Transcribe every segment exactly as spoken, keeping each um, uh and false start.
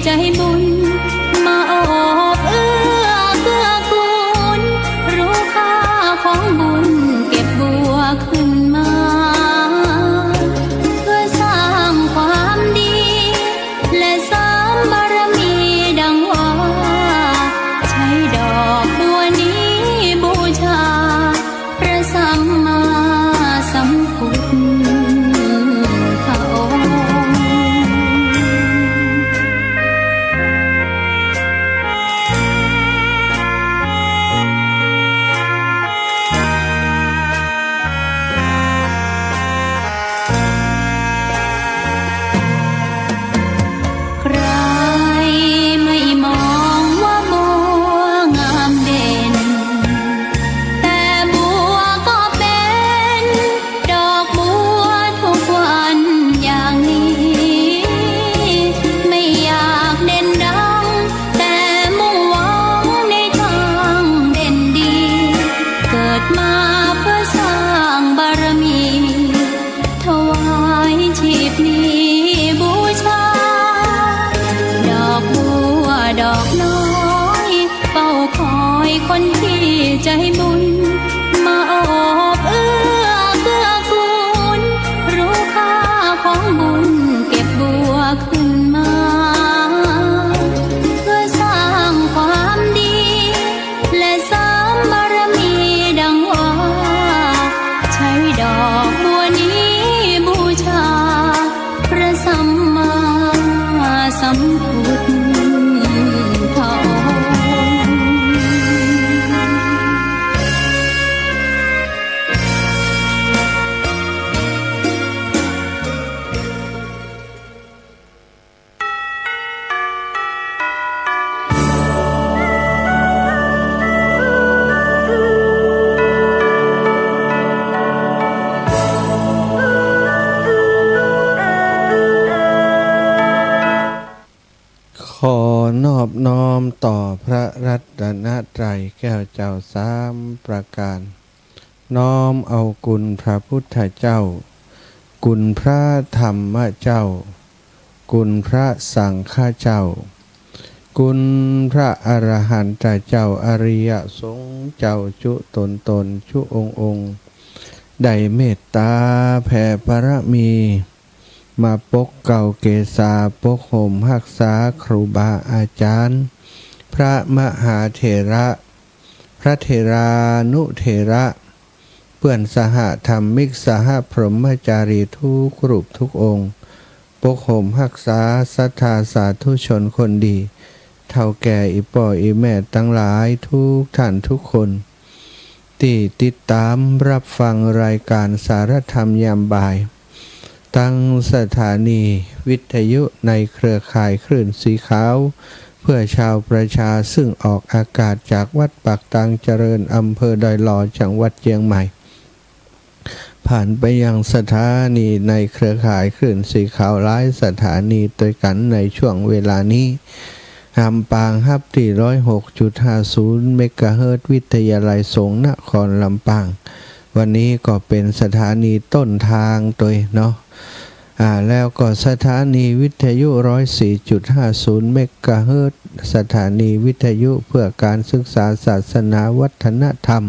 ใจ๋บุญมาโอบเอื้อเกื้อกูล ฮู้ค่าของบุญเก็บบัวขึ้นมา เพื่อสร้างความดี และเสริมบารมีดังว่า ใช้ดอกบัวนี้บูชา พระสัมมาสัมพุทธองค์ ใครไม่มองว่าบัวงามเด่น แต่บัวก็เป็นดอกบัวทุกวันอย่างนี้ ไม่อยากเด่นดัง แต่มุ่งหวังในทางเด่นดี เกิดมาเพื่อสร้างบารมี ถวายชีพนี้บูชา ดอกบัวดอกน้อย เฝ้าคอยคนที่ใจ๋บุญ มาโอบเอื้อเกื้อกูล ฮู้ค่าของบุญเก็บบัวขึ้นมา เพื่อสร้างความดี และเสริมบารมีดังว่า ใช้ดอกบัวนี้บูชา พระสัมมาสัมพุทธองค์ ขอนอบน้อมต่อพระรัตนตรัยแก้วเจ้าสามประการ น้อมเอาคุณพระพุทธเจ้า คุณพระธรรมเจ้า คุณพระสังฆเจ้า คุณพระอรหันตเจ้า อริยสงฆ์เจ้าจุ๊ตนตนจุ๊องค์องค์ ได้เมตตาแผ่บารมี มาปกเกล้าเกษา ปกห่มฮักษาครูบาอาจารย์ พระมหาเถระ พระเถรานุเถระ เปื้อนสหธรรมิก สหพรหมจารีทุกรูปทุกองค์ ปกห่มฮักษาศรัทธาสาธุชนคนดี เฒ่าแก่อี่ป้ออี่แม่ตังหลายทุกท่านทุกคน ตี้ติดต๋ามฮับฟังรายก๋านสารธรรมยามบ่าย ตังสถานีวิทยุในเครือข่ายคลื่นสีขาว เพื่อชาวประชา ซึ่งออกอากาศจากวัดปากตางเจริญ อำเภอดอยหล่อ จังหวัดเจียงใหม่ ผ่านไปยังสถานีในเครือข่ายคลื่นสีขาวหลายสถานีตวยกั๋นในช่วงเวลานี้ ลำปางฮับตี้ ร้อยหกจุดห้าศูนย์ เมกะเฮิรตซ์ วิทยาลัยสงฆ์นครลำปาง วันนี้ก็เป๋นสถานีต้นทางตวยเนาะ อ่า แล้วก็สถานีวิทยุ ร้อยสี่จุดห้าศูนย์ เมกะเฮิรตซ์ สถานีวิทยุเพื่อการศึกษาศาสนาวัฒนธรรม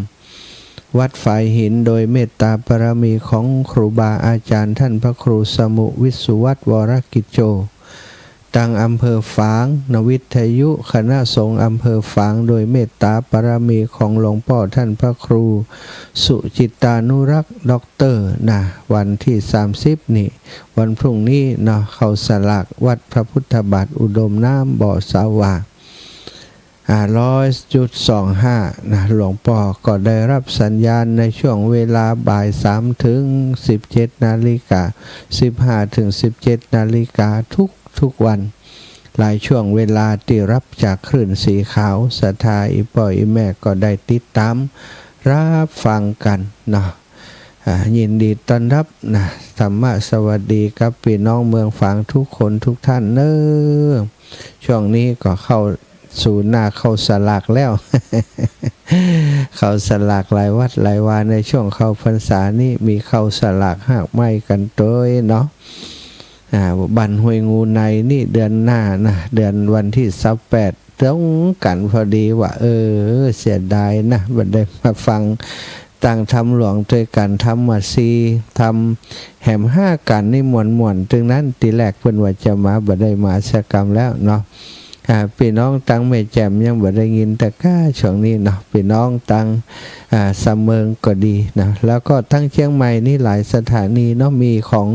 วัดฝายหิน โดยเมตตาบารมีของครูบาอาจารย์ท่านพระครูสมุห์ วิสุวัฒน์ วรกิจโจ ตังอำเภอฝาง นวิทยุคณะสงฆ์อำเภอฝาง โดยเมตตาบารมีของหลวงป้อท่านพระครูสุจิตตานุรักษ์ ด็อกเตอร์ นะ วันตี้สามสิบนี่ วันพรุ่งนี้เนาะ เข้าสลากวัดพระพุทธบาทอุดมน้ำบ่อสาวา อ่า ร้อยจุดสองห้า นะ หลวงป้อก็ได้ฮับสัญญาณในช่วงเวลาบ่ายสามเถิงสิบเจ็ดนาฬิกา สิบห้าเถิงสิบเจ็ดนาฬิกา ทุกๆ วัน หลายช่วงเวลาตี้ฮับจากคลื่นสีขาว ศรัทธาอี่ป้ออี่แม่ก็ได้ติดต๋ามฮับฟังกั๋นเนาะ อ่า ยินดีต้อนฮับนะ ธรรมะสวัสดีกับปี้น้องเมืองฝางทุกคนทุกท่านเน้อ ช่วงนี้ก็เข้าสู่หน้าเข้าสลากแล้ว เข้าสลากหลายวัดหลายวา ในช่วงเข้าพรรษานี้มีเข้าสลากฮากไม้กั๋นตวยเนาะ อ่า บั้นห้วยงูในนี่เดือนหน้านะ เดือนวันตี้ซาวแปด ตรงกั๋นพอดีว่า เออ เสียดายนะ บ่ได้มาฟังตางธรรมหลวงตวยกั๋น ธรรมสี่ ธรรมแหมห้ากั๋นนี่ม่วนๆ ตึงนั้น ตี้แรกเปิ้นว่าจะมา บ่ได้มาสักกำแล้วเนาะ อ่า ปี้น้องตังแม่แจ่มยังบ่ได้ยินแต่ก้าช่วงนี้เนาะ ปี้น้องตัง อ่า สำเมิงก็ดีนะ แล้วก็ตังเจียงใหม่นี่หลายสถานีเนาะ มีของ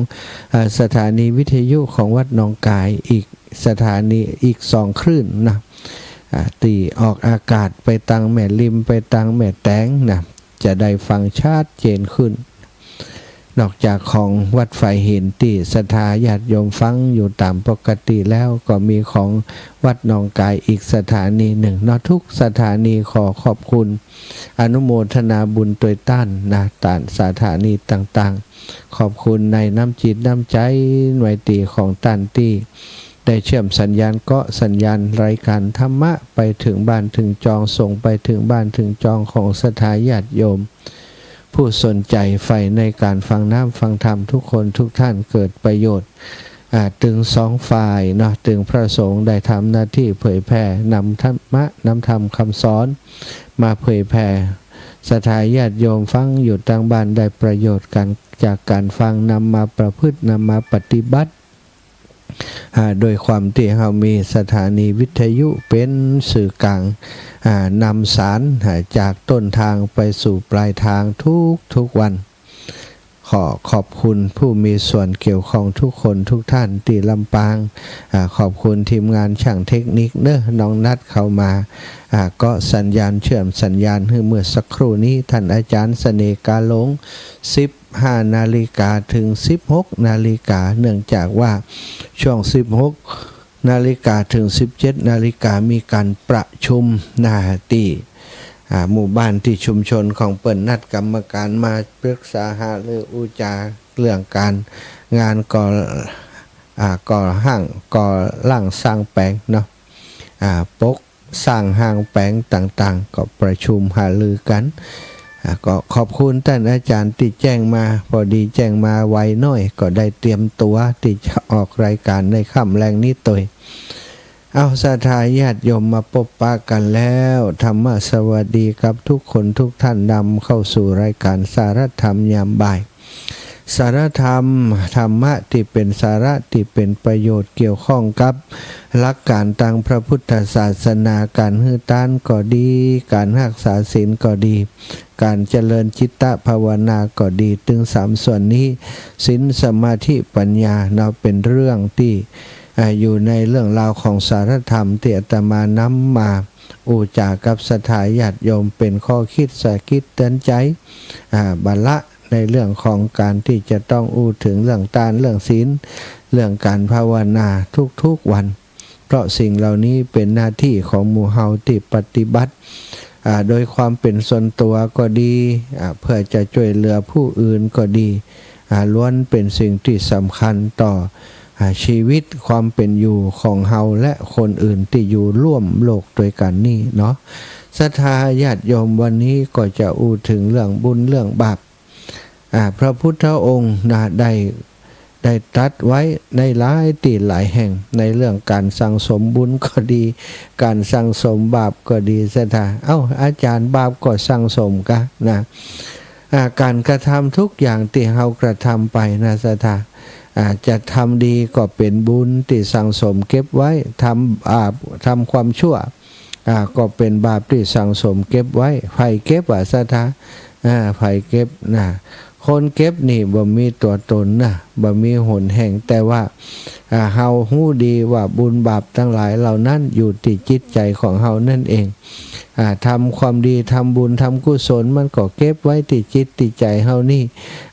อ่า สถานีวิทยุของวัดหนองกายอีกสถานี อีกสองคลื่นนะ อ่า ตี้ออกอากาศไปตังแม่ริม ไปตังแม่แตงนะ จะได้ฟังชัดเจนขึ้น นอกจากของวัดฝายหินตี้ศรัทธาญาติโยมฟังอยู่ต๋ามปกติแล้ว ก็มีของวัดหนองกายอีกสถานีนึ่งเนาะ ทุกสถานีขอขอบคุณ อนุโมทนาบุญตวยต้านนะ ต๋ามสถานีต่างๆ ขอบคุณในน้ำจิตน้ำใจ๋ไมตรีของต้านตี้ได้เชื่อมสัญญาณเกาะสัญญาณรายการธรรมะไปเถิงบ้านเถิงจอง ส่งไปเถิงบ้านเถิงจองของศรัทธาญาติโยม ผู้สนใจ๋ใฝ่ในก๋านฟังน้ำฟังธรรมทุกคนทุกท่านเกิดประโยชน์ อ่า ตึงสองฝ่ายเนาะ ตึงพระสงฆ์ได้ทำหน้าตี้เผยแผ่นำธรรมะนำธรรมคำสอนมาเผยแผ่ ศรัทธาญาติโยมฟังอยู่ตางบ้านได้ประโยชน์กั๋นจากก๋านฟัง นำมาประพฤติ นำมาปฏิบัติ อ่า โดยความตี้เฮามีสถานีวิทยุเป๋นสื่อกลาง อ่า นำสาร อ่า จากต้นทางไปสู่ปลายทางทุกๆ วัน ขอขอบคุณผู้มีส่วนเกี่ยวข้องทุกคนทุกท่านตี้ลำปาง อ่า ขอบคุณทีมงานช่างเทคนิคเนาะ น้องนัดเข้ามา อ่า เกาะสัญญาณ เชื่อมสัญญาณหื้อ เมื่อสักครู่นี้ท่านอาจารย์เสน่ห์กาหลง สิบห้านาฬิกาเถิงสิบหกนาฬิกา เนื่องจากว่าช่วงสิบหกนาฬิกาเถิงสิบเจ็ดนาฬิกามีก๋านประชุมหน้าตี้ อ่า หมู่บ้านตี้ชุมชนของเปิ้น นัดกรรมการมาปรึกษาหารืออู้จ๋าเรื่องก๋านงานก่อ อ่า ก่อฮ้าง ก่อร่างสร้างแป๋งเนาะ อ่า ปกสร้างฮ้างแป๋งต่างๆ ก็ประชุมหารือกั๋น อ่า ก็ขอบคุณต้านอาจ๋ารย์ตี้แจ้งมา พอดีแจ้งมาไวหน้อย ก็ได้เตรียมตั๋วตี้จะออกรายก๋านในค่ำแลงนี้ตวย เอา ศรัทธาญาติโยมมาปบปะกั๋นแล้ว ธรรมะสวัสดีกับทุกคนทุกท่าน นำเข้าสู่รายก๋านสารธรรมยามบ่าย สารธรรม ธรรมะตี้เป๋นสาระ ตี้เป๋นประโยชน์ เกี่ยวข้องกับหลักก๋านตางพระพุทธศาสนา ก๋านหื้อตานก็ดี ก๋านฮักษาศีลก็ดี ก๋านเจริญจิตตภาวนาก็ดี ตึงสามส่วนนี้ ศีล สมาธิ ปัญญาเนาะ เป๋นเรื่องตี้ อ่า อยู่ในเรื่องราวของสารธรรมตี้อาตมานำมาอู้จ๋ากับศรัทธาญาติโยม เป๋นข้อคิดสะกิดเตือนใจ๋ อ่า บ่ละในเรื่องของก๋านตี้จะต้องอู้เถิงเรื่องตาน เรื่องศีล เรื่องก๋านภาวนาทุกๆ วัน เพราะสิ่งเหล่านี้เป๋นหน้าตี้ของหมู่เฮาตี้ปฏิบัติ อ่า โดยความเป๋นส่วนตั๋วก็ดี อ่า เพื่อจะจ้วยเหลือผู้อื่นก็ดี อ่า ล้วนเป๋นสิ่งตี้สำคัญต่อ อ่า ชีวิตความเป๋นอยู่ของเฮาและคนอื่นตี้อยู่ร่วมโลกตวยกั๋นนี่เนาะ ศรัทธาญาติโยม วันนี้ก็จะอู้เถิงเรื่องบุญเรื่องบาป อ่า พระพุทธองค์นะ ได้ ได้ตรัสไว้ในหลายตี้หลายแห่ง ในเรื่องก๋านสั่งสมบุญก็ดี ก๋านสั่งสมบาปก็ดี ศรัทธา เอ้า อาจ๋ารย์ บาปก็สั่งสมกานะ อ่า ก๋านกระทำทุกอย่างตี้เฮากระทำไปนะ ศรัทธา อ่า จะทำดีก็เป๋นบุญตี้สั่งสมเก็บไว้ ทำบาป ทำความชั่ว อ่า ก็เป๋นบาปตี้สั่งสมเก็บไว้ ใผเก็บวะ ศรัทธา อ่า ใผเก็บนะ คนเก็บนี่บ่มีตั๋วต๋นนะ บ่มีหนแห่ง แต่ว่า อ่า เฮาฮู้ดีว่าบุญบาปตังหลายเหล่านั้นอยู่ตี้จิตใจ๋ของเฮานั่นเอง อ่า ทำความดี ทำบุญ ทำกุศล มันก็เก็บไว้ตี้จิตตี้ใจ๋เฮานี่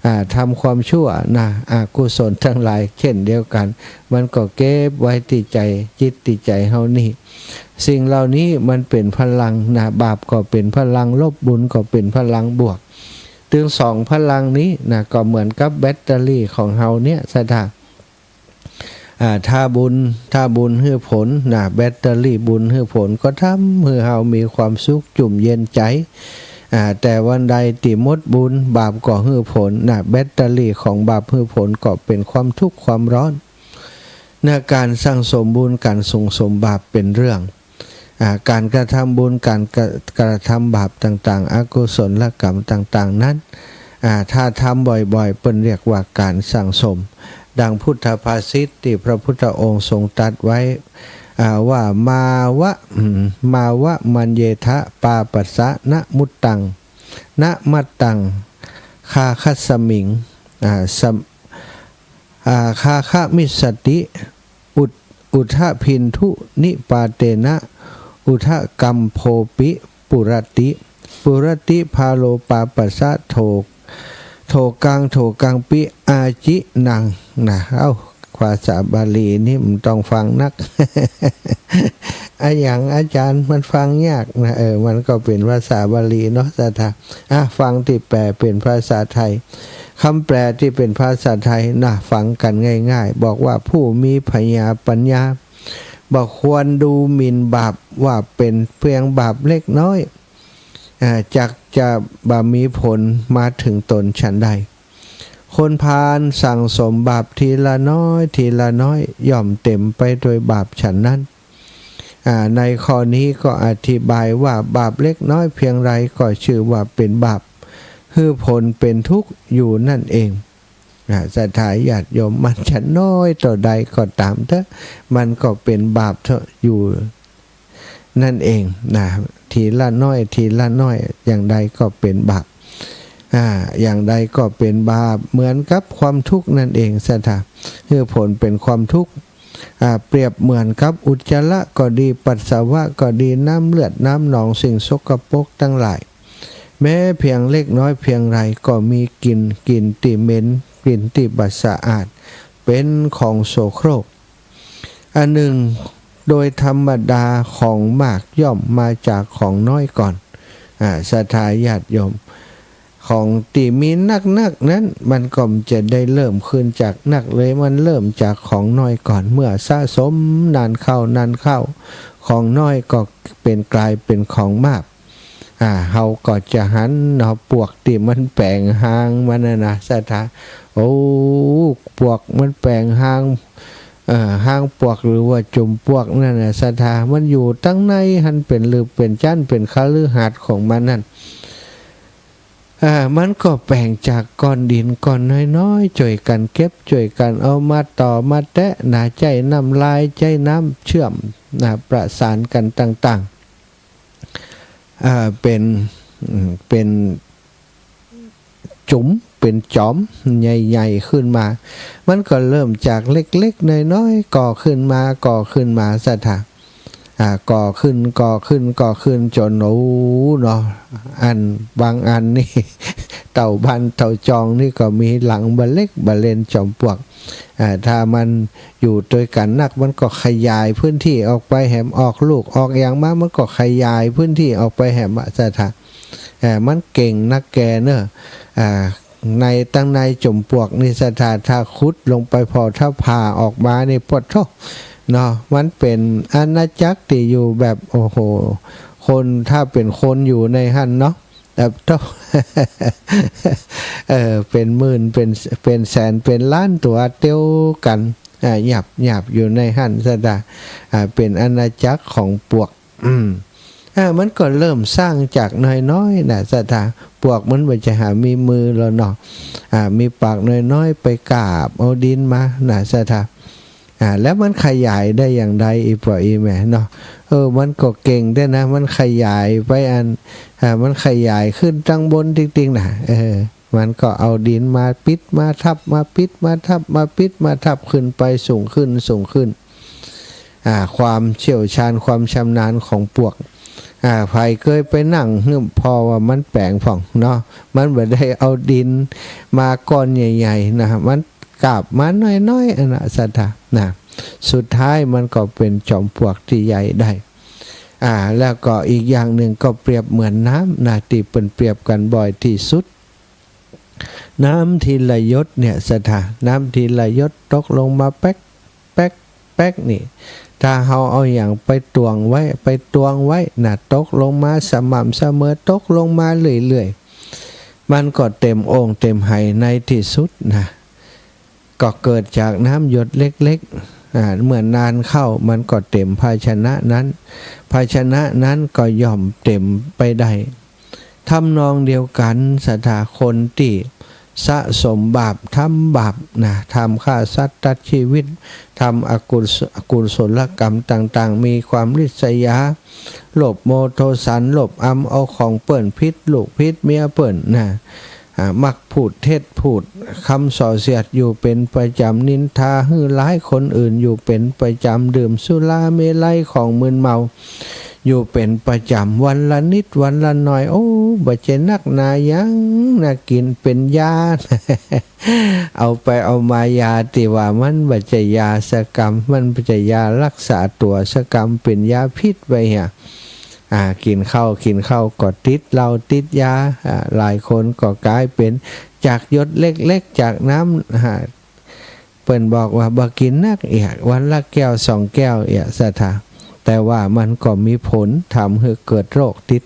อ่า ทำความชั่วนะ อกุศลตังหลายเช่นเดียวกั๋น มันก็เก็บไว้ตี้ใจ๋ จิตตี้ใจ๋เฮานี่ สิ่งเหล่านี้มันเป๋นพลังนะ บาปก็เป๋นพลังลบ บุญก็เป๋นพลังบวก ตึงสองพลังนี้นะ ก็เหมือนกับแบตเตอรี่ของเฮาเนี่ย ศรัทธา อ่า ถ้าบุญ ถ้าบุญหื้อผลนะ แบตเตอรี่บุญหื้อผล ก็ทำหื้อเฮามีความสุขจุ่มเย็นใจ๋ อ่า แต่วันใดตี้หมดบุญ บาปก็หื้อผลนะ แบตเตอรี่ของบาปหื้อผลก็เป๋นความทุกข์ความร้อน เนื้อก๋านสั่งสมบุญ ก๋านสั่งสมบาปเป๋นเรื่อง อ่า ก๋านกระทำบุญ ก๋านกระ กระทำบาปต่างๆ อกุศลกรรมต่างๆ นั้น อ่า ถ้าทำบ่อยๆ เปิ้นเรียกว่าก๋านสั่งสม ดังพุทธภาษิตตี้พระพุทธองค์ทรงตรัสไว้ อ่า ว่า มาวะ อืม มาวะมัญเยทะ ปาปัสสะนะมุตตัง นะมัตตัง คาคัสสมิง อ่า สม- อ่า คาคามิสสติ อุท- อุทะพินธุนิปาเตนะ อุทะกัมโพปิปุรติ ปุรติภาโลปาปัสสะ โถ โถกัง โถกังปิอาจินัง นะ เอ้า ภาษาบาลีนี่มันต้องฟังนัก อะหยังอาจ๋ารย์ มันฟังยากนะ เออ มันก็เป๋นภาษาบาลีเนาะ ศรัทธา อ่ะ ฟังตี้แปลเป๋นภาษาไทย กำแปลตี้เป๋นภาษาไทยนะ ฟังกั๋นง่ายๆ บอกว่า ผู้มีผญาปัญญา บ่ควรดูหมิ่นบาปว่าเป๋นเพียงบาปเล็กน้อย อ่า จักจะบ่มีผลมาเถิงตนฉันใด คนพาลสั่งสมบาปทีละน้อย ทีละน้อย ย่อมเต๋มไปโดยบาปฉันนั้น อ่า ในข้อนี้ก็อธิบายว่า บาปเล็กน้อยเพียงไรก็ชื่อว่าเป๋นบาป หื้อผลเป๋นทุกข์อยู่นั่นเอง อ่า ศรัทธาญาติโยม มันจะน้อยเต้าใดก็ต๋ามเต๊อะ มันก็เป๋นบาปเต๊อะอยู่นั่นเองนะ ทีละน้อย ทีละน้อย อย่างใดก็เป๋นบาป อ่า อย่างใดก็เป๋นบาป เหมือนกับความทุกข์นั่นเอง ศรัทธา หื้อผลเป๋นความทุกข์ อ่า เปรียบเหมือนกับอุจจาระก็ดี ปัสสาวะก็ดี น้ำเลือด น้ำหนอง สิ่งสกปรกตังหลาย แม้เพียงเล็กน้อยเพียงไรก็มีกลิ่น กลิ่นตี้เหม็น กลิ่นตี้บ่สะอาด เป๋นของโสโครก อันหนึ่ง โดยธรรมดาของมากย่อมมาจากของน้อยก่อน อ่า ศรัทธาญาติโยม ของตี้มีนักๆ นั้น มันก็จะได้เริ่มขึ้นจากนักเลย มันเริ่มจากของน้อยก่อน เมื่อสะสมนานเข้า นานเข้า ของน้อยก็เป๋น กลายเป๋นของมาก อ่า เฮาก็จะหันเนาะ ปวกตี้มันแป๋งฮางมันน่ะนะ ศรัทธา โอ้ ปวกมันแป๋งฮาง เอ่อ ฮางปวกหรือว่าจอมปลวกนั่นน่ะ ศรัทธา มันอยู่ตังในหั้น เป๋นหลืบเป๋นจั๊น เป๋นคฤหาสน์ของมันนั่น อ่า มันก็แป๋งจากก้อนดินก้อนน้อยๆ จ้วยกั๋นเก็บ จ้วยกั๋นเอามาต่อมาแตะนะ ใจ๊น้ำลาย ใจ๊น้ำเชื่อมนะ ประสานกั๋นต่างๆ อ่า เป๋น อืม เป๋นจุ๋ม เป๋นจ๋อมใหญ่ๆ ขึ้นมา มันก็เริ่มจากเล็กๆ น้อยๆ ก่อขึ้นมา ก่อขึ้นมา ศรัทธา อ่า ก่อขึ้น ก่อขึ้น ก่อขึ้น จ๋น โอ้ เนาะ อัน บางอันนี่ เต้าบ้านเต้าจองนี่ก็มีหลังบ่าเล็กบ่าเล็น จอมปลวก อ่า ถ้ามันอยู่ตวยกั๋นนัก มันก็ขยายพื้นที่ออกไปแหม ออกลูกออกหยังมา มันก็ขยายพื้นที่ออกไปแหมอะ ศรัทธา เอ่อ มันเก่งนักแก่เนอะ อ่า ใน ตังในจอมปลวกนี่ ศรัทธา ถ้าขุดลงไป ผ่อถ้าผ่าออกมานี่ ปะโธ่ เนาะ มันเป๋นอาณาจักรตี้อยู่แบบ โอ้โห คน ถ้าเป๋นคนอยู่ในหั้นเนาะ แบบโธ่ เออ เป๋นหมื่น เป๋น เป๋นแสน เป๋นล้านตั๋วเตียวกั๋น อ่า หยับ หยับอยู่ในหั้น ศรัทธา อ่า เป๋นอาณาจักรของปลวก อืม อ่า มันก็เริ่มสร้างจากน้อยๆ น่ะ ศรัทธา ปลวกมันบ่ใจ้หามีมือแล้วเนาะ อ่า มีปากน้อยๆ ไปกาบเอาดินมา น่ะ ศรัทธา อ่า แล้วมันขยายได้อย่างใด อี่ป้ออี่แม่เนาะ เออ มันก็เก่งแต๊นะ มันขยายไปอัน อ่า มันขยายขึ้นตังบนติ๊งๆ น่ะ เออ มันก็เอาดินมาปิดมาทับ มาปิดมาทับ มาปิดมาทับ ขึ้นไปสูงขึ้น สูงขึ้น อ่า ความเชี่ยวชาญ ความชำนาญของปลวก อ่า ใผเกยไปนั่ง เพราะว่ามันแป๋งพ่องเนาะ มันบ่ได้เอาดินมาก้อนใหญ่ๆ นะ มันกาบมาน้อยๆ อันน่ะ ศรัทธา นะ สุดท้ายมันก็เป๋นจอมปลวกตี้ใหญ่ได้ อ่า แล้วก็อีกอย่างนึ่งก็เปรียบเหมือนน้ำนะ ตี้เปิ้นเปรียบกั๋นบ่อยตี้สุด น้ำทีละหยดเนี่ย ศรัทธา น้ำทีละหยดตกลงมาแป๊ก แป๊ก แป๊กนี่ ถ้าเฮาเอาหยังไปตวงไว้ ไปตวงไว้น่ะ ตกลงมาสม่ำเสมอ ตกลงมาเรื่อยๆ มันก็เต็มโอ่งเต็มไหในตี้สุดนะ ก็เกิดจากน้ำหยดเล็กๆ อ่า เมื่อนานเข้ามันก็เต็มภาชนะนั้น ภาชนะนั้นก็ย่อมเต็มไปได้ ทำนองเดียวกั๋น ศรัทธา คนตี้สะสมบาป ทำบาปนะ ทำฆ่าสัตว์ตัดชีวิต ทำอกุศ- อกุศลกรรมต่างๆ มีความริษยา โลภโมโทสัน โลภอำเอาของเปิ้น ผิดลูกผิดเมียเปิ้นนะ อ่า มักพูดเท็จ พูดกำส่อเสียดอยู่เป๋นประจ๋ำ นินทาหื้อร้ายคนอื่นอยู่เป๋นประจ๋ำ ดื่มสุราเมรัย ของมึนเมา อยู่เป๋นประจ๋ำ วันละนิดวันละหน่อย โอ้ บ่ใจ้นักหนาหยังนะ กิ๋นเป๋นยา เอาไปเอามา ยาตี้ว่ามันบ่ใจ้ยาสักกำ มันบ่ใจ้ยารักษาตั๋วสักกำ เป๋นยาพิษไปเหีย อ่า กิ๋นเข้า กิ๋นเข้าก็ติดเหล้าติดยา อ่า หลายคนก็ก๋ายเป๋น จากหยดเล็กๆ จากน้ำ อ่า เปิ้นบอกว่าบ่กิ๋นนักเอีย วันละแก้วสองแก้วเอีย ศรัทธา แต่ว่ามันก็มีผลทำหื้อเกิดโรคติด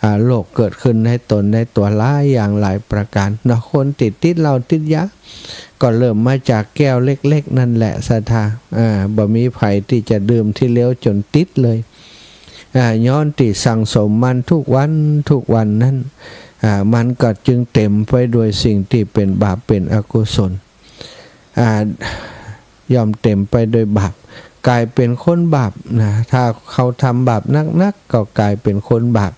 อ่า โรคเกิดขึ้นในต๋นในตั๋วหลายอย่างหลายประก๋านเนาะ คนตี้ติดเหล้าติดยา ก็เริ่มมาจากแก้วเล็กๆ นั่นแหละ ศรัทธา อ่า บ่มีใผตี้จะดื่มทีเดียวจ๋นติดเลย อ่า ย้อนตี้สั่งสมมันทุกวันทุกวันนั้น อ่า มันก็จึงเต็มไปด้วยสิ่งตี้เป๋นบาปเป๋นอกุศล อ่า ย่อมเต็มไปด้วยบาป ก๋ายเป๋นคนบาปนะ ถ้าเฮาทำบาปนักๆ ก็ก๋ายเป๋นคนบาป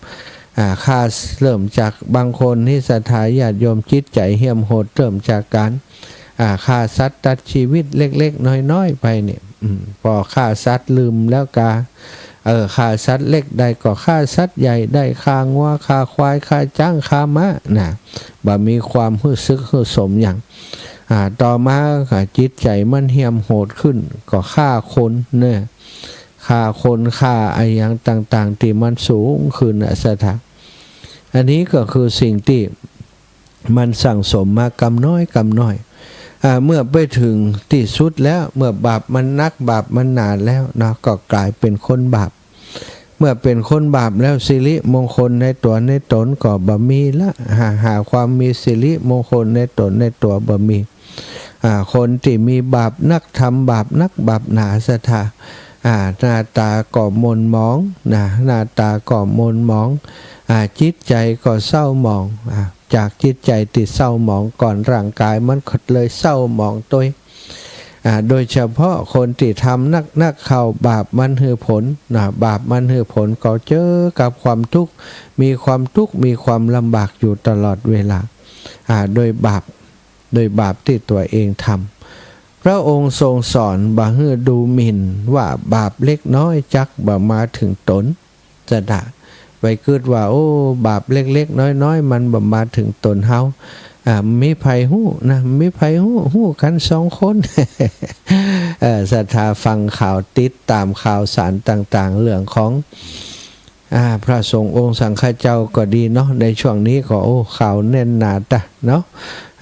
อ่า ข้า เริ่มจากบางคนนี่ ศรัทธาญาติโยม จิตใจ๋เหี้ยมโหด เริ่มจากก๋าน อ่า ฆ่าสัตว์ตัดชีวิตเล็กๆ น้อยๆ ไปเนี่ย อืม ปอฆ่าสัตว์ลืมแล้วกา เออ ฆ่าสัตว์เล็กได้ก็ฆ่าสัตว์ใหญ่ได้ ฆ่างัว ฆ่าควาย ฆ่าจ๊าง ฆ่าม้านะ บ่มีความฮู้สึกฮู้สมหยัง อ่า ต่อมา อ่า จิตใจ๋มันเหี้ยมโหดขึ้น ก็ฆ่าคนเนี่ย ฆ่าคน ฆ่าอะหยังต่างๆ ตี้มันสูงขึ้นน่ะ ศรัทธา อันนี้ก็คือสิ่งตี้ มันสั่งสมมากำน้อยกำน้อย อ่า เมื่อไปเถิงตี้สุดแล้ว เมื่อบาปมันนัก บาปมันหนาแล้วเนาะ ก็ก๋ายเป๋นคนบาป เมื่อเป๋นคนบาปแล้ว สิริมงคลในตั๋วในต๋นก็บ่มีละ หา หาความมีสิริมงคลในต๋นในตั๋วบ่มี อ่า คนตี้มีบาปนัก ทำบาปนักบาปหนา ศรัทธา อ่า หน้าต๋าก็หม่นหมองนะ หน้าต๋าก็หม่นหมอง อ่า จิตใจ๋ก็เศร้าหมอง อ่า จากจิตใจ๋ตี้เศร้าหมองก่อน ร่างก๋ายมันก็เลยเศร้าหมองตวย อ่า โดยเฉพาะคนตี้ทำนักๆ เข้า บาปมันหื้อผลนะ บาปมันหื้อผลก็เจอกับความทุกข์ มีความทุกข์ มีความลำบากอยู่ตลอดเวลา อ่า โดยบาป โดยบาปตี้ตั๋วเองทำ พระองค์ทรงสอนบ่หื้อดูหมิ่นว่าบาปเล็กน้อยจักบ่มาเถิงต๋น ศรัทธา ไปกึ๊ดว่า โอ้ บาปเล็กๆ น้อยๆ มันบ่มาเถิงต๋นเฮา อ่า มีใผฮู้นะ มีใผฮู้ ฮู้กั๋นสองคน เออ ศรัทธาฟังข่าว ติดต๋ามข่าวสารต่างๆ เรื่องของ อ่า พระสงฆ์องค์สังฆเจ้าก็ดีเนาะ ในช่วงนี้ก็ โอ้ ข่าวแน่นหนาตะเนาะ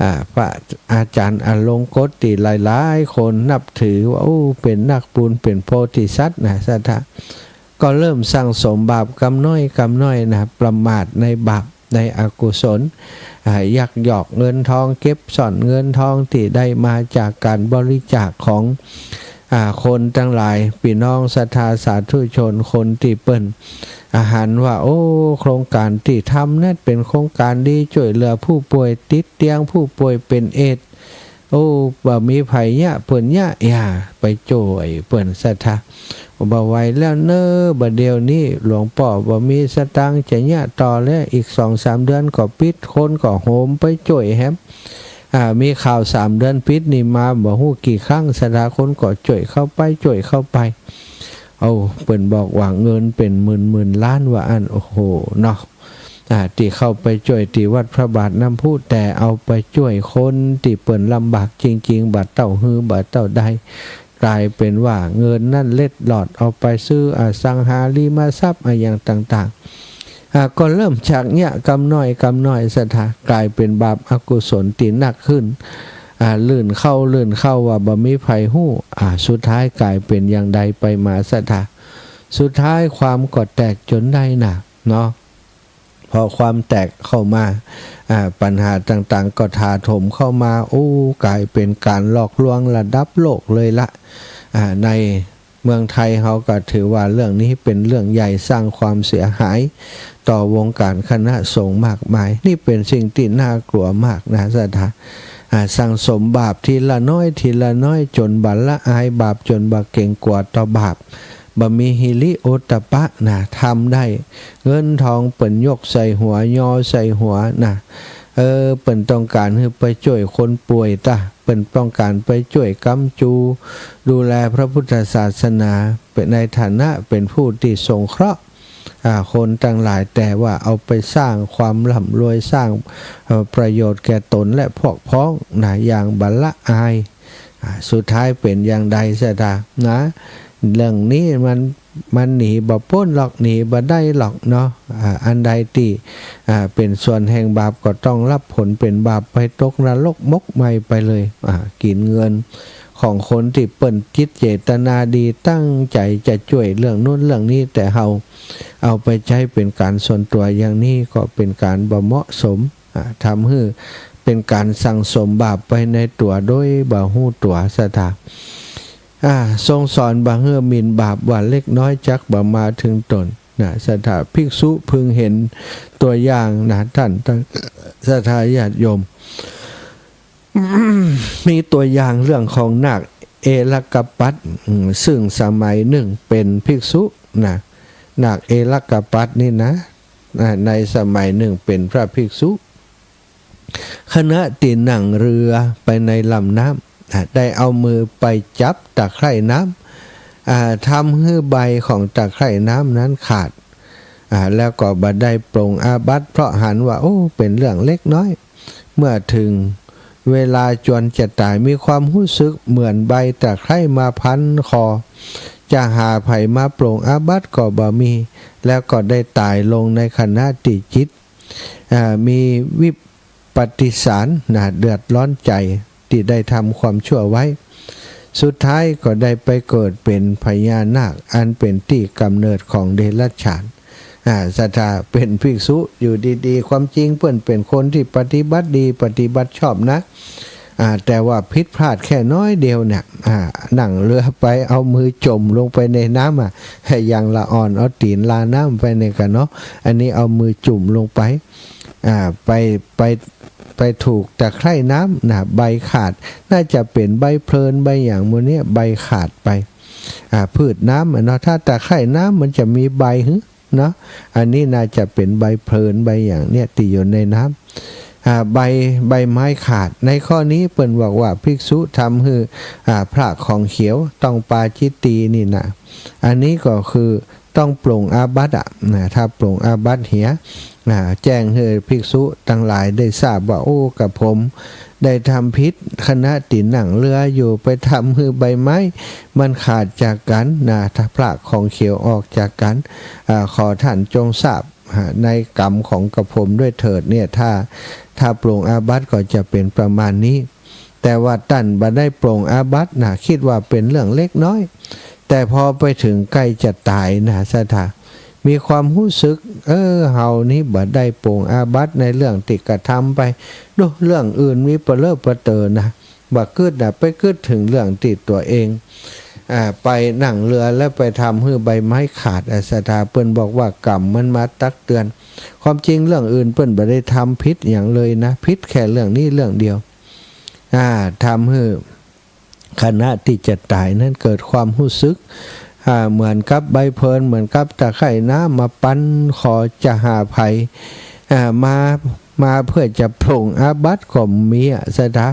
อ่า พระอาจ๋ารย์อลงกฎตี้หลายๆ คนนับถือว่า โอ้ เป๋นนักบุญ เป๋นโพธิสัตว์นะ ศรัทธา ก็เริ่มสั่งสมบาปกำน้อยกำน้อยนะ ประมาทในบาปในอกุศล อ่า ยักยอกเงินทอง เก็บซ่อนเงินทองตี้ได้มาจากก๋านบริจาคของ อ่า คนตังหลาย ปี้น้องศรัทธาสาธุชน คนตี้เปิ้น อ่า หันว่า โอ้ โครงก๋านตี้ทำนั้นเป๋นโครงก๋านดี จ้วยเหลือผู้ป่วยติดเตียง ผู้ป่วยเป๋นเอดส์ โอ้ บ่มีใผเยียะเปิ้นเยียะ อย่าไปจ้วยเปิ้น ศรัทธา บ่ไหวแล้วเน่อ บ่าเดี่ยวนี้หลวงป้อบ่มีสตางค์จะเยียะต่อแล้ว อีกสองสามเดือนก็ปิด คนก็โหมไปจ้วยแหม อ่า มีข่าวสามเดือนปิดนี่มาบ่ฮู้กี่ครั้ง ศรัทธา คนก็จ้วยเข้าไป จ้วยเข้าไป เอา เปิ้นบอกว่าเงินเป๋นหมื่นๆ ล้านว่าอั้น โอ้โห เนาะ อ่า ตี้เข้าไปจ้วยตี้วัดพระบาทน้ำพุ แต่เอาไปจ้วยคนตี้เปิ้นลำบากจริงๆ บ่าเต้าหื้อ บ่าเต้าใด ก๋ายเป๋นว่าเงินนั้นเล็ดลอดเอาไปซื้ออสังหาริมทรัพย์อะหยังต่างๆ อ่า ก็เริ่มจากเยียะกำน้อยกำน้อย ศรัทธา ก๋ายเป๋นบาปอกุศลตี้หนักขึ้น อ่า ลื่นเข้า ลื่นเข้าว่าบ่มีใผฮู้ อ่า สุดท้ายก๋ายเป๋นอย่างใดไปมา ศรัทธา สุดท้ายความก็แตกจ๋นได้นะ เนาะ พอความแตกเข้ามา อ่า ปัญหาต่างๆ ก็ถาโถมเข้ามา โอ้ ก๋ายเป๋นก๋านหลอกลวงระดับโลกเลยละ อ่า ในเมืองไทยเฮาก็ถือว่าเรื่องนี้เป๋นเรื่องใหญ่ สร้างความเสียหายต่อวงการคณะสงฆ์มากมาย นี่เป๋นสิ่งตี้น่ากลัวมากนะศรัทธา อ่า สั่งสมบาปทีละน้อยทีละน้อย จ๋นบ่ละอายบาป จ๋นบ่เกรงกั๋วต่อบาป บ่มีหิริโอตตัปปะนะ ทำได้เงินทองเปิ้นยกใส่หัว ยอใส่หัวนะ เออ เปิ้นต้องก๋านหื้อไปจ้วยคนป่วยตะ เปิ้นต้องก๋านไปจ้วยกำจู๋ดูแลพระพุทธศาสนา เป๋นในฐานะเป๋นผู้ตี้สงเคราะห์ อ่า คนตังหลาย แต่ว่าเอาไปสร้างความร่ำรวย สร้าง เอ่อ ประโยชน์แก่ตนและพวกพ้องนะ อย่างบ่ละอาย อ่า สุดท้ายเป๋นอย่างใดศรัทธานะ เรื่องนี้มัน มันหนีบ่ป๊นหรอก หนีบ่ได้หรอกเนาะ อ่า อันใดตี้ อ่า เป๋นส่วนแห่งบาปก็ต้องรับผลเป๋นบาปไป ตกนรกหมกไหม้ไปเลย อ่า กิ๋นเงินของคนตี้เปิ้นจิตเจตนาดี ตั้งใจ๋จะจ้วยเรื่องนู้นเรื่องนี้ แต่เฮาเอาไปใจ๊เป๋นก๋านส่วนตั๋วอย่างนี้ก็เป๋นก๋านบ่เหมาะสม อ่า ทำหื้อเป๋นก๋านสั่งสมบาปไปในตั๋วโดยบ่ฮู้ตั๋วศรัทธา อ่า ทรงสอนบ่หื้อหมิ่นบาปว่าเล็กน้อยจักบ่มาเถิงตนนะศรัทธา ภิกษุพึงเห็นตั๋วอย่างนะ ต้าน ต้านศรัทธาญาติโยม มีตั๋วอย่างเรื่องของนาคเอลคปัต อืม ซึ่งสมัยนึ่งเป๋นภิกษุนะ นาคเอลคปัตนี่นะ อ่า ในสมัยนึ่งเป๋นพระภิกษุ ขณะตี้นั่งเฮือไปในลำน้ำ อ่า ได้เอามือไปจับตะไคร่น้ำ อ่า ทำหื้อใบของตะไคร่น้ำนั้นขาด อ่า แล้วก็บ่ได้ปลงอาบัติ เพราะหันว่า โอ้ เป๋นเรื่องเล็กน้อย เมื่อเถิงเวลาจวนจะต๋าย มีความฮู้สึกเหมือนใบตะไคร่มาพันคอ จะหาใผมาปลงอาบัติก็บ่มี แล้วก็ได้ต๋ายลงในขณะตี้จิต อ่า มีวิป ปฏิสารนะ เดือดร้อนใจ๋ตี้ได้ทำความชั่วไว้ สุดท้ายก็ได้ไปเกิดเป๋นพญานาค อันเป๋นตี้กำเนิดของเดรัจฉาน อ่า ศรัทธา เป๋นภิกษุอยู่ดีๆ ความจริงเปิ้นเป๋นคนตี้ปฏิบัติดี ปฏิบัติชอบนะ อ่า แต่ว่าผิดพลาดแค่น้อยเดียวเนี่ย อ่า นั่งเฮือไปเอามือจุ่มลงไปในน้ำ อ่ะ อย่างละอ่อนเอาตี๋นลาน้ำไปเนี่ยก่อเนาะ อันนี้เอามือจุ่มลงไป อ่า ไป ไป ไปถูกตะไคร่น้ำนะ ใบขาด น่าจะเป๋นใบเพลินใบหยังหมู่เนี้ย ใบขาดไป อ่า พืชน้ำอะเนาะ ถ้าตะไคร่น้ำมันจะมีใบหรือเนาะ อันนี้น่าจะเป๋นใบเพลินใบหยังเนี่ยตี้อยู่ในน้ำ อ่า ใบ ใบไม้ขาด ในข้อนี้เปิ้นบอกว่าภิกษุทำหื้อ อ่า พระของเขียวต้องปาจิตตีย์นี่นะ อันนี้ก็คือ ต้องปลงอาบัติอะนะ ถ้าปลงอาบัติเหีย อ่า แจ้งหื้อภิกษุตังหลายได้ทราบว่า โอ้ กระผมได้ทำผิด ขณะตี้นั่งเฮืออยู่ไปทำหื้อใบไม้มันขาดจากกั๋นนะ ถ้าพระของเขียวออกจากกั๋น อ่า ขอต้านจงทราบ อ่า ในกรรมของกระผมด้วยเถิดเนี่ย ถ้า ถ้าปลงอาบัติก็จะเป๋นประมาณนี้ แต่ว่าต้านบ่ได้ปลงอาบัตินะ กึ๊ดว่าเป๋นเรื่องเล็กน้อย แต่พอไปเถิงใก้จะต๋ายนะศรัทธา มีความฮู้สึก เออ เฮานี้บ่ได้ปลงอาบัติในเรื่องตี้กระทำไป ดูเรื่องอื่นมีปะเลอะปะเต๋อนะ บ่กึ๊ดนะ ไปกึ๊ดเถิงเรื่องตี้ตั๋วเอง อ่า ไปนั่งเฮือแล้วไปทำหื้อใบไม้ขาด อ่ะ ศรัทธา เปิ้นบอกว่ากรรมมันมาตักเตือน ความจริงเรื่องอื่นเปิ้นบ่ได้ทำผิดหยังเลยนะ ผิดแค่เรื่องนี้เรื่องเดียว อ่า ทำหื้อ ขณะตี้จะต๋ายนั้นเกิดความฮู้สึก อ่า เหมือนกับใบเพลิน เหมือนกับตะไคร่น้ำมาปันคอจะหาใผ อ่า มา มาเพื่อจะปลงอาบัติก็มีอะศรัทธา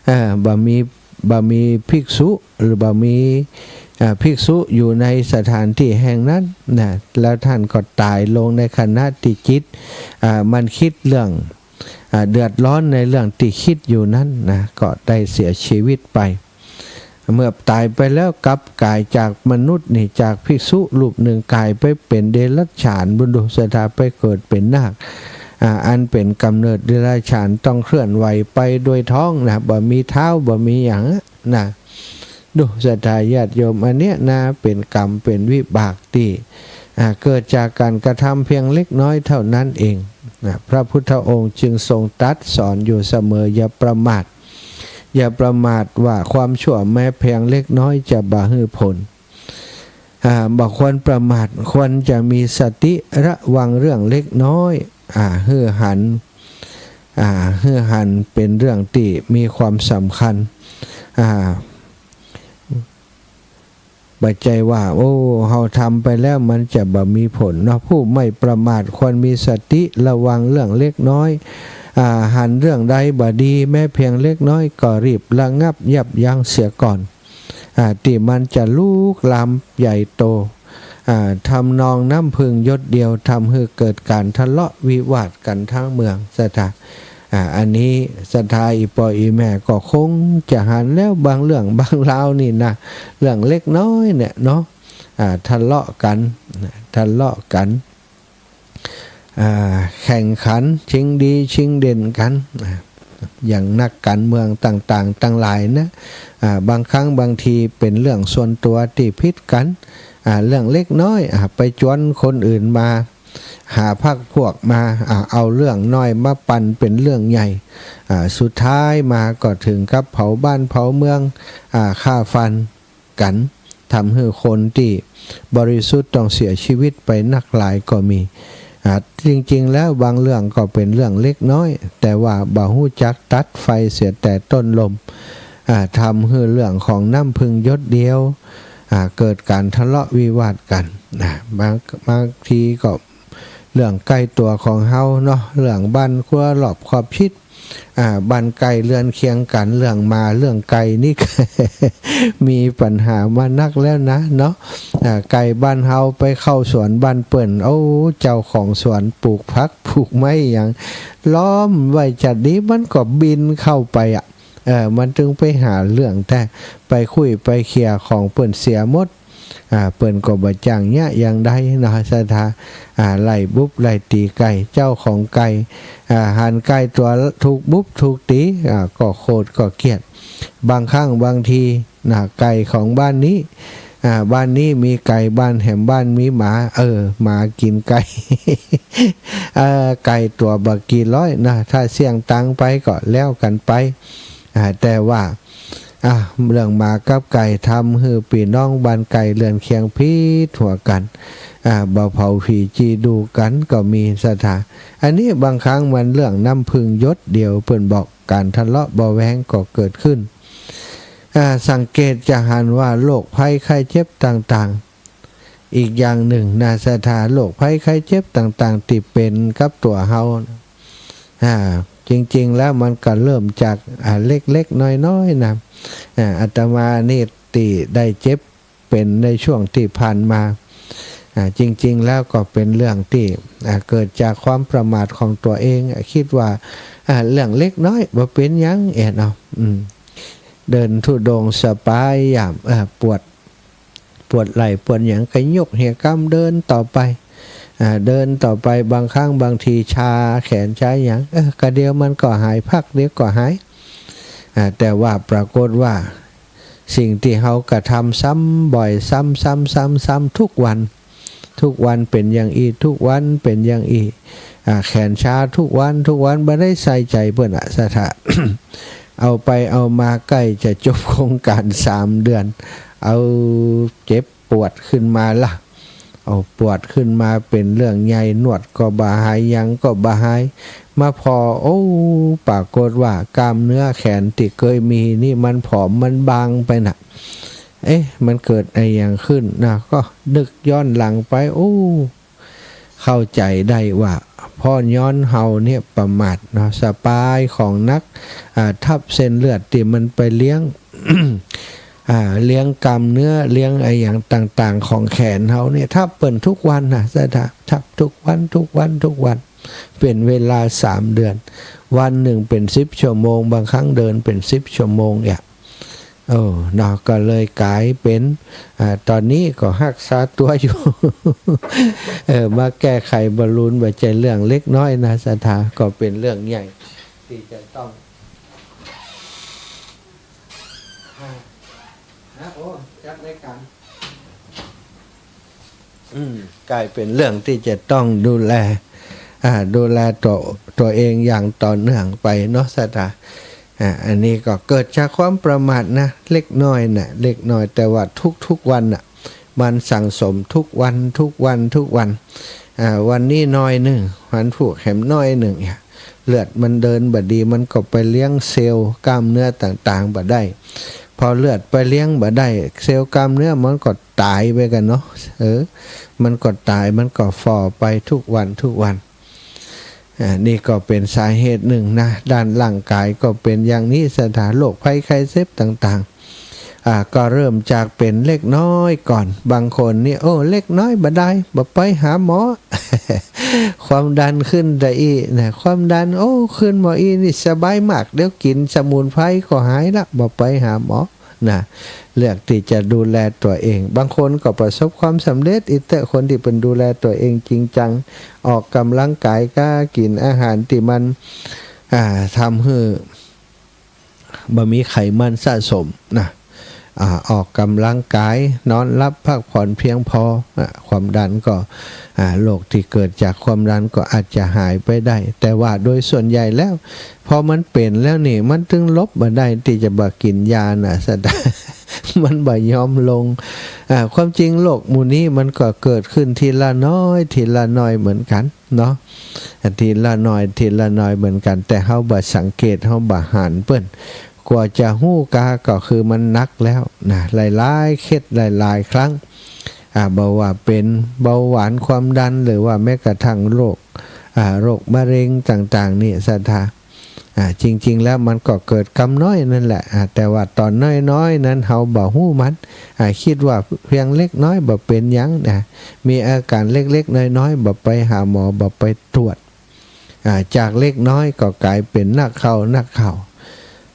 อ่า บ่มี บ่มีภิกษุ หรือบ่มี อ่า ภิกษุอยู่ในสถานตี้แห่งนั้นนะ แล้วต้านก็ต๋ายลงในขณะตี้จิต อ่า มันกึ๊ดเรื่อง อ่า เดือดร้อนในเรื่องตี้กึ๊ดอยู่นั้นนะ ก็ได้เสียชีวิตไป เมื่อต๋ายไปแล้วกลับก๋ายจากมนุษย์นี่ จากภิกษุรูปนึ่งก๋ายไปเป๋นเดรัจฉาน บุญดูศรัทธา ไปเกิดเป๋นนาค อ่า อันเป๋นกำเนิดเดรัจฉาน ต้องเคลื่อนไหวไปโดยท้องนะ บ่มีเท้า บ่มีหยังนะ ดูศรัทธาญาติโยม อันเนี้ยนะ เป๋นกรรม เป๋นวิบากตี้ อ่า เกิดจากก๋านกระทำเพียงเล็กน้อยเท่านั้นเองนะ พระพุทธองค์จึงทรงตรัสสอนอยู่เสมอ อย่าประมาท อย่าประมาทว่าความชั่วแม้เพียงเล็กน้อยจะบ่หื้อผล อ่า บ่ควรประมาท ควรจะมีสติระวังเรื่องเล็กน้อย อ่า หื้อหัน อ่า หื้อหันเป็นเรื่องตี้มีความสำคัญ อ่า บ่ใจ้ว่า โอ้ เฮาทำไปแล้วมันจะบ่มีผลเนาะ ผู้ไม่ประมาทควรมีสติระวังเรื่องเล็กน้อย อ่า หันเรื่องใดบ่ดีแม้เพียงเล็กน้อยก็รีบระงับยับยั้งเสียก่อน อ่า ตี้มันจะลุกลามใหญ่โต อ่า ทำนองน้ำผึ้งหยดเดียวทำหื้อเกิดก๋านทะเลาะวิวาทกั๋นทั้งเมือง ศรัทธา อ่า อันนี้ศรัทธาอี่ป้ออี่แม่ก็คงจะหันแล้วบางเรื่องบางราวนี่นะ เรื่องเล็กน้อยเนี่ยเนาะ อ่า ทะเลาะกั๋น ทะเลาะกั๋น อ่า แข่งขัน ชิงดี ชิงเด่นกั๋น อ่า อย่างนักก๋านเมืองต่างๆ ตังหลายนะ อ่า บางครั้งบางทีเป๋นเรื่องส่วนตั๋วตี้ผิดกั๋น อ่า เรื่องเล็กน้อย อ่า ไปจวนคนอื่นมา หาพรรคพวกมา อ่า เอาเรื่องน้อยมาปั่นเป๋นเรื่องใหญ่ อ่า สุดท้ายมาก็เถิงกับเผาบ้านเผาเมือง อ่า ฆ่าฟันกั๋น ทำหื้อคนตี้บริสุทธิ์ต้องเสียชีวิตไปนักหลายก็มี อ่า จริงๆ แล้วบางเรื่องก็เป๋นเรื่องเล็กน้อย แต่ว่าบ่ฮู้จักตัดไฟเสียแต่ต้นลม อ่า ทำหื้อเรื่องของน้ำผึ้งหยดเดียว อ่า เกิดก๋านทะเลาะวิวาทกั๋น นะ บาง บางทีก็เรื่องใก้ตั๋วของเฮาเนาะ เรื่องบ้านครัวรอบขอบชิด อ่า บ้านใก้เฮือนเคียงกั๋น เรื่องหมาเรื่องไก่นี่ มีปัญหามานักแล้วนะเนาะ อ่า ไก่บ้านเฮาไปเข้าสวนบ้านเปิ้น โอ้ เจ้าของสวนปลูกผักปลูกไม้หยัง ล้อมไว้จะดี มันก็บินเข้าไปอะ เออ มันตึงไปหาเรื่องแต๊ ไปคุยไปเคลียร์ของเปิ้นเสียหมด อ่า เปิ้นก็บ่จ้างเยียะอย่างใดเนาะ ศรัทธา อ่า ไล่บุบไล่ตี๋ไก่ เจ้าของไก่ อ่า หันไก่ตั๋วถูกบุบถูกตี๋ อ่า ก็โขดก็เกลียด บางครั้งบางทีนะ ไก่ของบ้านนี้ อ่า บ้านนี้มีไก่ บ้านแหมบ้านมีหมา เออ หมากิ๋นไก่ เออ ไก่ตั๋วบ่กี่ร้อยนะ ถ้าเสี้ยงตังค์ไปก็แล้วกั๋นไป อ่า แต่ว่า อ่า เรื่องหมากับไก่ทำหื้อปี้น้องบ้านใก้เฮือนเคียงผิดหัวกั๋น อ่า บ่เผาผีจีดูกั๋นก็มี ศรัทธา อันนี้บางครั้งมันเรื่องน้ำผึ้งหยดเดียว เปิ้นบอก ก๋านทะเลาะเบาะแว้งก็เกิดขึ้น อ่า สังเกตจะหันว่าโรคภัยไข้เจ็บต่างๆ อีกอย่างนึ่งนะ ศรัทธา โรคภัยไข้เจ็บต่างๆ ตี้เป๋นกับตั๋วเฮา อ่า จริงๆ แล้วมันก็เริ่มจาก อ่า เล็กๆ น้อยๆ นะ อ่า อาตมานี่ตี้ได้เจ็บเป๋นในช่วงตี้ผ่านมา อ่า จริงๆ แล้วก็เป๋นเรื่องตี้ อ่า เกิดจากความประมาทของตั๋วเอง อ่า กึ๊ดว่า อ่า เรื่องเล็กน้อย บ่เป๋นหยัง แอะเนาะ อืม เดินธุดงค์สบายยาม อ่า ปวด ปวดไหล่ปวดหยังก็ยกเหียกำเดินต่อไป อ่า เดินต่อไป บางครั้งบางทีชาแขนชาหยัง เออ กะเดี๋ยวมันก็หาย พักเดี๋ยวก็หาย อ่า แต่ว่าปรากฏว่าสิ่งตี้เฮากระทำซ้ำบ่อย ซ้ำๆๆๆ ทุกวัน ทุกวันเป๋นอย่างอี้ ทุกวันเป๋นอย่างอี้ อ่า แขนชาทุกวัน ทุกวัน บ่ได้ใส่ใจ๋เปิ้นอะ ศรัทธา เอาไปเอามาใก้จะจบโครงก๋านสามเดือน เอาเจ็บปวดขึ้นมาละ เอาปวดขึ้นมาเป๋นเรื่องใหญ่ นวดก็บ่หาย หยังก็บ่หาย มาผ่อ โอ้ ปรากฏว่ากล้ามเนื้อแขนตี้เกยมีนี่มันผอมมันบางไปน่ะ เอ๊ะ มันเกิดอะหยังขึ้นนะ ก็นึกย้อนหลังไป โอ้ เข้าใจ๋ได้ว่า เพราะย้อนเฮาเนี่ยประมาทเนาะ สปายของหนัก อ่า ทับเส้นเลือดตี้มันไปเลี้ยง อ่า เลี้ยงกล้ามเนื้อ เลี้ยงอะหยังต่างๆ ของแขนเฮาเนี่ย ทับเปิ้นทุกวันนะ ศรัทธา ทับทุกวัน ทุกวัน ทุกวัน เป๋นเวลาสามเดือน วันนึ่งเป๋นสิบชั่วโมง บางครั้งเดินเป๋นสิบชั่วโมงเนี่ย เออ เนาะ ก็เลยก๋ายเป๋น อ่า ต๋อนนี้ก็ฮักษาตั๋วอยู่ เออ มาแก้ไขบรรลุน บ่ใจ้เรื่องเล็กน้อยนะ ศรัทธา ก็เป๋นเรื่องใหญ่ตี้จะต้อง อ่า นะ โอ้ จัดรายก๋าน อืม ก๋ายเป๋นเรื่องตี้จะต้องดูแล อ่า ดูแลตั๋ว ตั๋วเองอย่างต่อเนื่องไปเนาะ ศรัทธา อ่า อันนี้ก็เกิดจากความประมาทนะ เล็กน้อยน่ะ เล็กน้อย แต่ว่าทุกๆวันน่ะ มันสั่งสมทุกวัน ทุกวัน ทุกวัน อ่า วันนี้หน่อยนึ่ง วันพูกแหมหน่อยนึ่งเนี่ย เลือดมันเดินบ่ดี มันก็ไปเลี้ยงเซลล์กล้ามเนื้อต่างๆ บ่ได้ พอเลือดไปเลี้ยงบ่ได้ เซลล์กล้ามเนื้อมันก็ต๋ายไปกั๋นเนาะ เออ มันก็ต๋าย มันก็ฝ่อไปทุกวัน ทุกวัน อ่า นี่ก็เป๋นสาเหตุนึ่งนะ ด้านร่างก๋ายก็เป๋นอย่างนี้ ศรัทธา โรคภัยไข้เจ็บต่างๆ อ่า ก็เริ่มจากเป๋นเล็กน้อยก่อน บางคนนี่ โอ้ เล็กน้อยบ่ได้ บ่ไปหาหมอ ความดันขึ้นตะอี้นะ ความดัน โอ้ ขึ้นบ่อี้นี่สบายมาก เดี๋ยวกิ๋นสมุนไพรก็หายละ บ่ไปหาหมอ นะ เลือกตี้จะดูแลตั๋วเอง บางคนก็ประสบความสำเร็จ อีเต๊อะ คนตี้เปิ้นดูแลตั๋วเองจริงจัง ออกกำลังก๋าย ก็กิ๋นอาหารตี้มัน อ่า ทำหื้อบ่มีไขมันสะสมนะ อ่า ออกกำลังก๋าย นอนหลับพักผ่อนเพียงพอ อ่า ความดันก็ อ่า โรคตี้เกิดจากความดันก็อาจจะหายไปได้ แต่ว่าโดยส่วนใหญ่แล้ว พอมันเป๋นแล้วนี่ มันตึงหลบบ่ได้ตี้จะบ่กิ๋นยาน่ะ ศรัทธา มันบ่ยอมลง อ่า ความจริงโรคหมู่นี้มันก็เกิดขึ้นทีละน้อย ทีละน้อยเหมือนกั๋นเนาะ ทีละน้อย ทีละน้อยเหมือนกั๋น แต่เฮาบ่สังเกต เฮาบ่หันเปิ้น กว่าจะฮู้กาก็คือมันหนักแล้วนะ หลายๆ เคส หลายๆ ครั้ง อ่า บ่ว่าเป๋นเบาหวาน ความดัน หรือว่าแม้กระทั่งโรค อ่า โรคมะเร็งต่างๆ นี่ ศรัทธา อ่า จริงๆ แล้วมันก็เกิดกำน้อยนั่นแหละ อ่า แต่ว่าต๋อนน้อยๆ นั้นเฮาบ่ฮู้มัน อ่า กึ๊ดว่าเพียงเล็กน้อย บ่เป๋นหยังนะ มีอาก๋านเล็กๆ น้อยๆ บ่ไปหาหมอ บ่ไปตรวจ อ่า จากเล็กน้อยก็ก๋ายเป๋นนักเข้า นักเข้า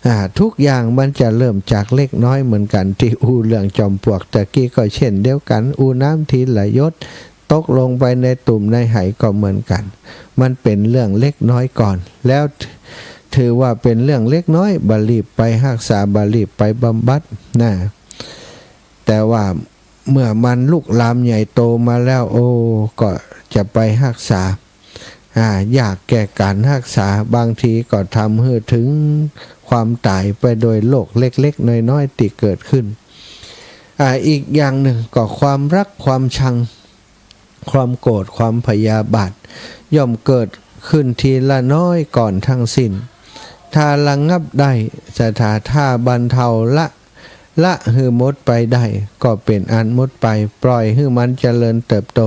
อ่า ทุกอย่างมันจะเริ่มจากเล็กน้อยเหมือนกั๋น ตี้อู้เรื่องจอมปลวกตะกี้ก็เช่นเดียวกั๋น อู้น้ำทีละหยด ตกลงไปในตุ่มในไหก็เหมือนกั๋น มันเป๋นเรื่องเล็กน้อยก่อน แล้วถือว่าเป๋นเรื่องเล็กน้อย บ่รีบไปฮักษา บ่รีบไปบำบัดนะ แต่ว่าเมื่อมันลุกลามใหญ่โตมาแล้ว โอ้ ก็จะไปฮักษา อ่า ยากแก่ก๋านฮักษา บางทีก็ทำหื้อเถิงความต๋ายไปโดยโรคเล็กๆ น้อยๆ ตี้เกิดขึ้น อ่า อีกอย่างนึ่งก็ความรัก ความชัง ความโกรธ ความพยาบาท ย่อมเกิดขึ้นทีละน้อยก่อนทั้งสิ้น ถ้าระงับได้ ศรัทธา ถ้าบรรเทา ละ ละหื้อหมดไปได้ ก็เป๋นอันหมดไป ปล่อยหื้อมันเจริญเติบโต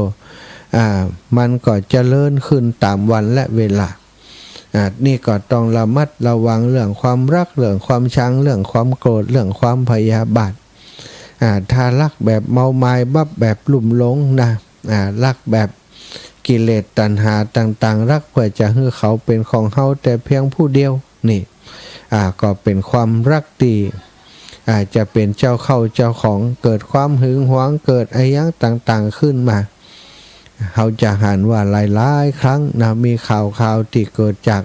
อ่า มันก็เจริญขึ้นต๋ามวันและเวลา อ่า นี่ก็ต้องระมัดระวังเรื่องความรัก เรื่องความชัง เรื่องความโกรธ เรื่องความพยาบาท อ่า ถ้ารักแบบเมามาย บั๊บแบบลุ่มหลงนะ อ่า รักแบบกิเลสตัณหาต่างๆ รักเพื่อจะหื้อเขาเป๋นของเฮาแต่เพียงผู้เดียว นี่ อ่า ก็เป๋นความรักตี้ อ่า จะเป๋นเจ้าเข้าเจ้าของ เกิดความหึงหวง เกิดอะหยังต่างๆ ขึ้นมา เฮาจะหันว่าหลายๆ ครั้งนะ มีข่าวๆ ตี้เกิดจาก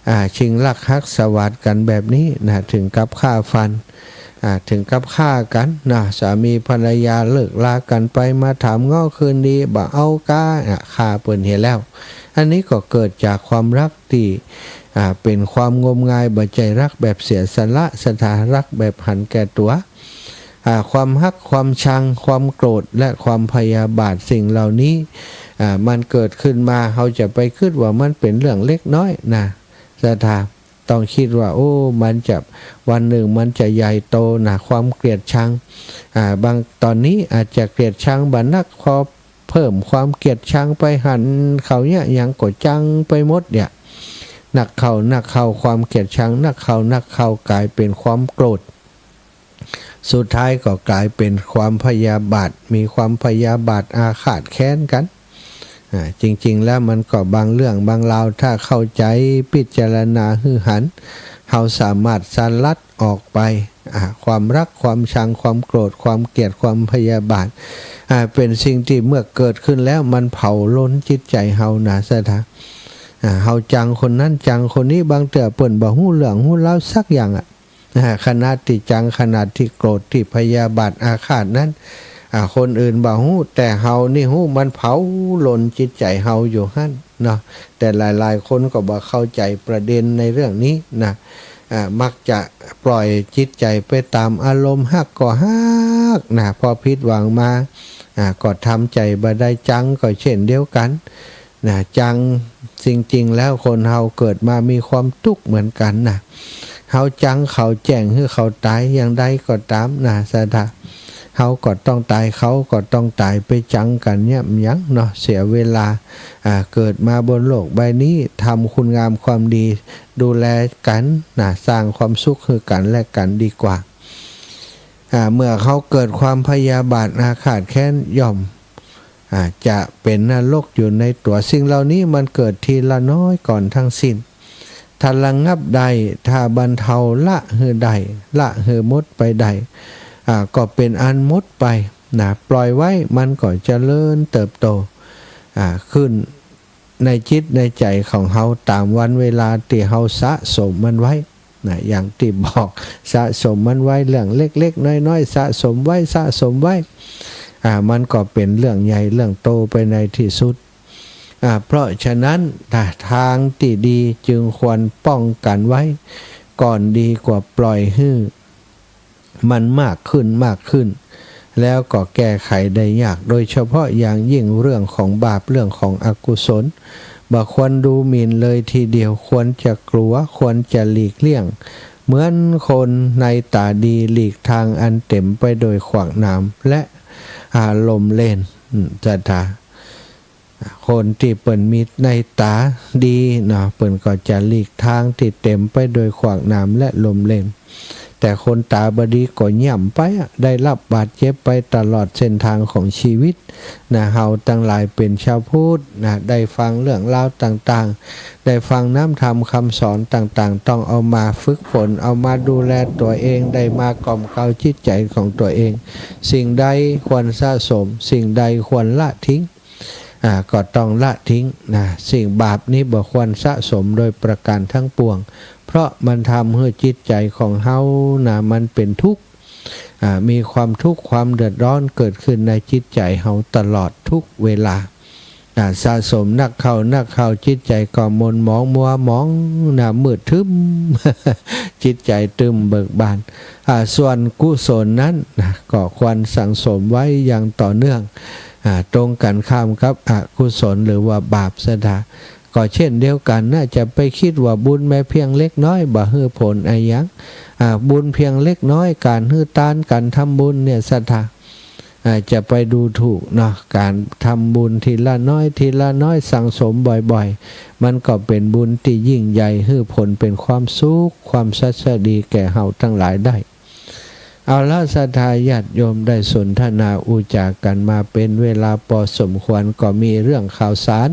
อ่า ชิงรักฮักสวาทกั๋นแบบนี้นะ เถิงกับฆ่าฟัน อ่า เถิงกับฆ่ากั๋นนะ สามีภรรยาเลิกลากั๋นไป มาถามง้อคืนดี บ่เอาก้า อ่ะ ฆ่าเปิ้นเหียแล้ว อันนี้ก็เกิดจากความรักตี้ อ่า เป๋นความงมงาย บ่ใจ้รักแบบเสียสละ ศรัทธา รักแบบหันแก่ตั๋ว อ่า ความฮัก ความชัง ความโกรธ และความพยาบาท สิ่งเหล่านี้ อ่า มันเกิดขึ้นมา เฮาจะไปกึ๊ดว่ามันเป๋นเรื่องเล็กน้อยนะ ศรัทธา ต้องกึ๊ดว่า โอ้ มันจะ วันนึ่งมันจะใหญ่โตนะ ความเกลียดชัง อ่า บางต๋อนนี้อาจจะเกลียดชังบ่นัก พอเพิ่มความเกลียดชังไปหันเขาเนี่ย หยังก็จังไปหมดเนี่ย นักเข้า นักเข้า ความเกลียดชัง นักเข้า นักเข้า ก๋ายเป๋นความโกรธ สุดท้ายก็ก๋ายเป๋นความพยาบาท มีความพยาบาทอาฆาตแค้นกั๋น อ่า จริงๆ แล้วมันก็บางเรื่องบางราว ถ้าเข้าใจ๋พิจารณาหื้อหัน เฮาสามารถสลัดออกไป อ่า ความรัก ความชัง ความโกรธ ความเกลียด ความพยาบาท อ่า เป๋นสิ่งตี้เมื่อเกิดขึ้นแล้วมันเผาลนจิตใจ๋เฮานะ ศรัทธา อ่า เฮาจังคนนั้นจังคนนี้ บางเตื้อเปิ้นบ่ฮู้เรื่องฮู้ราวสักอย่างอะ อ่า ขนาดตี้จัง ขนาดตี้โกรธ ตี้พยาบาทอาฆาตนั้น อ่า คนอื่นบ่ฮู้ แต่เฮานี่ฮู้ มันเผาลนจิตใจ๋เฮาอยู่หั้นเนาะ แต่หลายๆ คนก็บ่เข้าใจ๋ประเด็นในเรื่องนี้นะ อ่า มักจะปล่อยจิตใจ๋ไปต๋ามอารมณ์ ฮักก็ฮักนะ พอผิดหวังมา อ่า ก็ทำใจ๋บ่ได้ จังก็เช่นเดียวกั๋นนะ จัง จริงๆ แล้วคนเฮาเกิดมามีความตุ๊กข์เหมือนกั๋นนะ เฮาจังเขาแจ้งหื้อเขาต๋ายอย่างใดก็ต๋ามนะ ศรัทธา เฮาก็ต้องต๋าย เขาก็ต้องต๋าย ไปจังกั๋นเนี่ยมันหยังเนาะ เสียเวลา อ่า เกิดมาบนโลกใบนี้ ทำคุณงามความดี ดูแลกั๋นนะ สร้างความสุขหื้อกั๋นและกั๋นดีกว่า อ่า เมื่อเฮาเกิดความพยาบาทอาฆาตแค้น ย่อม อ่า จะเป๋นนรกอยู่ในตั๋ว สิ่งเหล่านี้มันเกิดทีละน้อยก่อนทั้งสิ้น ถ้าระงับได้ ถ้าบรรเทาละหื้อได้ ละหื้อหมดไปได้ อ่า ก็เป๋นอันหมดไปนะ ปล่อยไว้มันก็เจริญเติบโต อ่า ขึ้นในจิตในใจ๋ของเฮาต๋ามวันเวลาตี้เฮาสะสมมันไว้นะ อย่างตี้บอก สะสมมันไว้ เรื่องเล็กๆ น้อยๆ สะสมไว้ สะสมไว้ อ่า มันก็เป๋นเรื่องใหญ่เรื่องโตไปในตี้สุด อ่า เพราะฉะนั้น ทางตี้ดีจึงควรป้องกั๋นไว้ก่อนดีกว่าปล่อยหื้อมันมากขึ้น มากขึ้น แล้วก็แก้ไขได้ยาก โดยเฉพาะอย่างยิ่งเรื่องของบาป เรื่องของอกุศล บ่ควรดูหมิ่นเลยทีเดียว ควรจะกลัว ควรจะหลีกเลี่ยง เหมือนคนในต๋าดีหลีกทางอันเต็มไปโดยขวากหนามและ อ่า หล่มเลน อืม ศรัทธา คนตี้เปิ้นมีในต๋าดีเนาะ เปิ้นก็จะหลีกทางตี้เต็มไปโดยขวากหนามและหล่มเลน แต่คนต๋าบ่ดีก็ย่ำไปอะ ได้รับบาดเจ็บไปตลอดเส้นทางของชีวิตนะ เฮาตังหลายเป๋นชาวพุทธนะ ได้ฟังเรื่องราวต่างๆ ได้ฟังน้ำธรรมคำสอนต่างๆ ต้องเอามาฝึกฝน เอามาดูแลตั๋วเอง ได้มาก่อมเกลาจิตใจ๋ของตั๋วเอง สิ่งใดควรสะสม สิ่งใดควรละทิ้ง อ่า ก็ต้องละทิ้งนะ สิ่งบาปนี้บ่ควรสะสมโดยประก๋านทั้งปวง เพราะมันทำหื้อจิตใจ๋ของเฮานะ มันเป๋นทุกข์ อ่า มีความทุกข์ความเดือดร้อนเกิดขึ้นในจิตใจ๋เฮาตลอดทุกเวลา อ่า สะสมนักเข้านักเข้า จิตใจ๋ก็หม่นหมองมัวหมองนะ มืดทึม จิตใจ๋ตึมเบิกบาน อ่า ส่วนกุศลนั้นนะ ก็ควรสั่งสมไว้อย่างต่อเนื่อง อ่า ตรงกั๋นข้ามกับอกุศลหรือว่าบาป ศรัทธา ก็เช่นเดียวกั๋นนะ จะไปกึ๊ดว่าบุญแม้เพียงเล็กน้อยบ่หื้อผลอะหยัง อ่า บุญเพียงเล็กน้อย ก๋านหื้อตาน ก๋านทำบุญเนี่ย ศรัทธา อ่า จะไปดูถูกเนาะ ก๋านทำบุญทีละน้อยทีละน้อย สั่งสมบ่อยๆ มันก็เป๋นบุญตี้ยิ่งใหญ่ หื้อผลเป๋นความสุข ความสวัสดีแก่เฮาตังหลายได้ เอาละ ศรัทธาญาติโยม ได้สนทนาอู้จ๋ากั๋นมาเป๋นเวลาปอสมควร ก็มีเรื่องข่าวสาร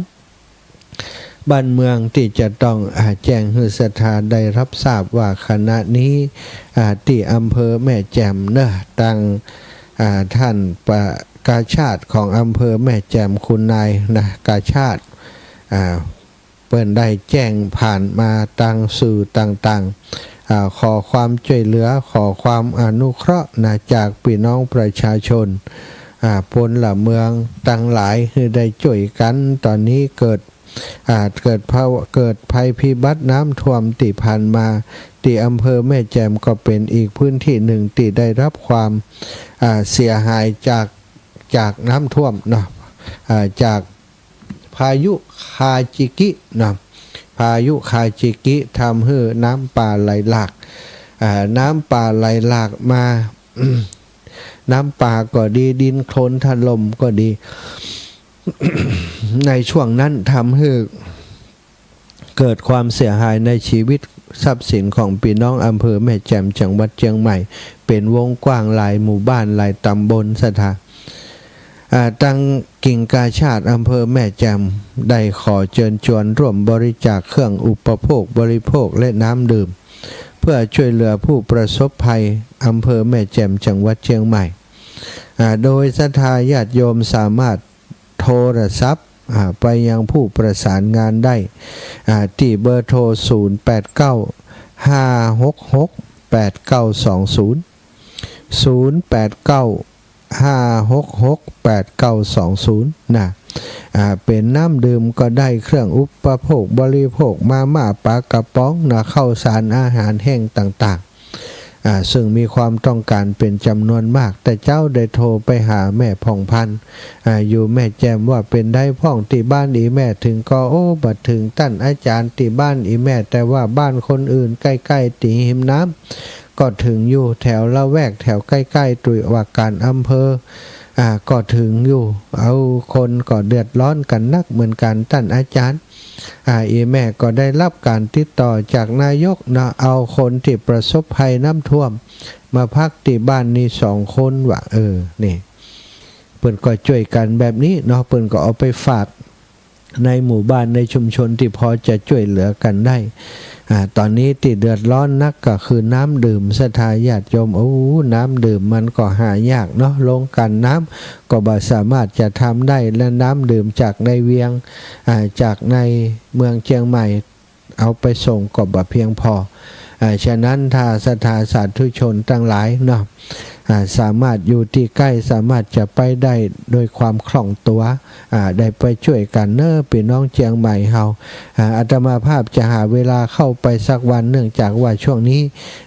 บ้านเมืองตี้จะต้อง อ่า แจ้งหื้อศรัทธาได้ฮับทราบว่าขณะนี้ อ่า ตี้อำเภอแม่แจ่มเนาะ ตัง อ่า ต้านประ กาชาดของอำเภอแม่แจ่ม คุณนายนะ กาชาด อ่า เปิ้นได้แจ้งผ่านมาตางสื่อต่างๆ อ่า ขอความจ้วยเหลือ ขอความอนุเคราะห์นะ จากปี้น้องประชาชน อ่า พลเมืองตังหลายหื้อได้จ้วยกั๋น ต๋อนนี้เกิด อ่า เกิดภาวะ เกิดภัยพิบัติน้ำท่วมตี้ผ่านมา ตี้อำเภอแม่แจ่มก็เป๋นอีกพื้นที่นึ่งตี้ได้ฮับความ อ่า เสียหายจาก จากน้ำท่วมเนาะ อ่า จากพายุคาจิกิเนาะ พายุคาจิกิทำหื้อน้ำป่าไหลหลาก อ่า น้ำป่าไหลหลากมา น้ำป่าก็ดี ดินโคลนถล่มก็ดี ในช่วงนั้นทำหื้อเกิดความเสียหายในชีวิตทรัพย์สินของปี้น้องอำเภอแม่แจ่ม จังหวัดเจียงใหม่ เป๋นวงกว้าง หลายหมู่บ้าน หลายตำบล ศรัทธา อ่า ตังกิ่งกาชาดอำเภอแม่แจ่มได้ขอเจิญจวนร่วมบริจาคเครื่องอุปโภคบริโภคและน้ำดื่ม เพื่อจ้วยเหลือผู้ประสบภัย อำเภอแม่แจ่ม จังหวัดเจียงใหม่ อ่า โดยศรัทธาญาติโยมสามารถโทรศัพท์ อ่า ไปยังผู้ประสานงานได้ อ่า ตี้เบอร์โทร ศูนย์แปดเก้า ห้าหกหก แปดเก้าสองศูนย์ ศูนย์แปดเก้า ห้าหกหก แปดเก้าสองศูนย์ นะ อ่า เป๋นน้ำดื่มก็ได้ เครื่องอุปโภคบริโภค มาม่า ป๋ากระป๋องนะ ข้าวสาร อาหารแห้งต่างๆ อ่า ซึ่งมีความต้องการเป๋นจ๋ำนวนมาก แต่เจ๊าได้โทรไปหาแม่ผ่องพรรณ อ่า อยู่แม่แจ่ม ว่าเป๋นใดพ่องตี้บ้านอี่แม่ เถิงก่อ โอ้ บ่เถิงต้านอาจ๋ารย์ตี้บ้านอี่แม่ แต่ว่าบ้านคนอื่นใก้ๆ ตี้ฮิมน้ำ ก็เถิงอยู่ แถวละแวกแถวใก้ๆ ตวยว่าก๋านอำเภอ อ่า ก็เถิงอยู่ เอา คนก็เดือดร้อนกั๋นนักเหมือนกั๋นต้านอาจ๋ารย์ อ่า อี่แม่ก็ได้ฮับก๋านติดต่อจากนายกเนาะ เอาคนตี้ประสบภัยน้ำท่วมมาพักตี้บ้านนี้สองคนว่า เออ นี่ เปิ้นก็จ้วยกั๋นแบบนี้เนาะ เปิ้นก็เอาไปฝาก ในหมู่บ้านในชุมชนตี้พอจะจ้วยเหลือกั๋นได้ อ่า ต๋อนนี้ตี้เดือดร้อนนักก็คือน้ำดื่ม ศรัทธาญาติโยม โอ้ น้ำดื่มมันก็หายากเนาะ โรงกลั่นน้ำก็บ่สามารถจะทำได้ และน้ำดื่มจากในเวียง อ่า จากในเมืองเจียงใหม่ เอาไปส่งก็บ่เพียงพอ อ่า ฉะนั้นถ้าศรัทธาสาธุชนตังหลายเนาะ อ่า สามารถอยู่ตี้ใก้ สามารถจะไปได้โดยความคล่องตั๋ว อ่า ได้ไปจ้วยกั๋นเนาะ ปี้น้องเจียงใหม่เฮา อ่า อาตมาภาพจะหาเวลาเข้าไปสักวัน เนื่องจากว่าช่วงนี้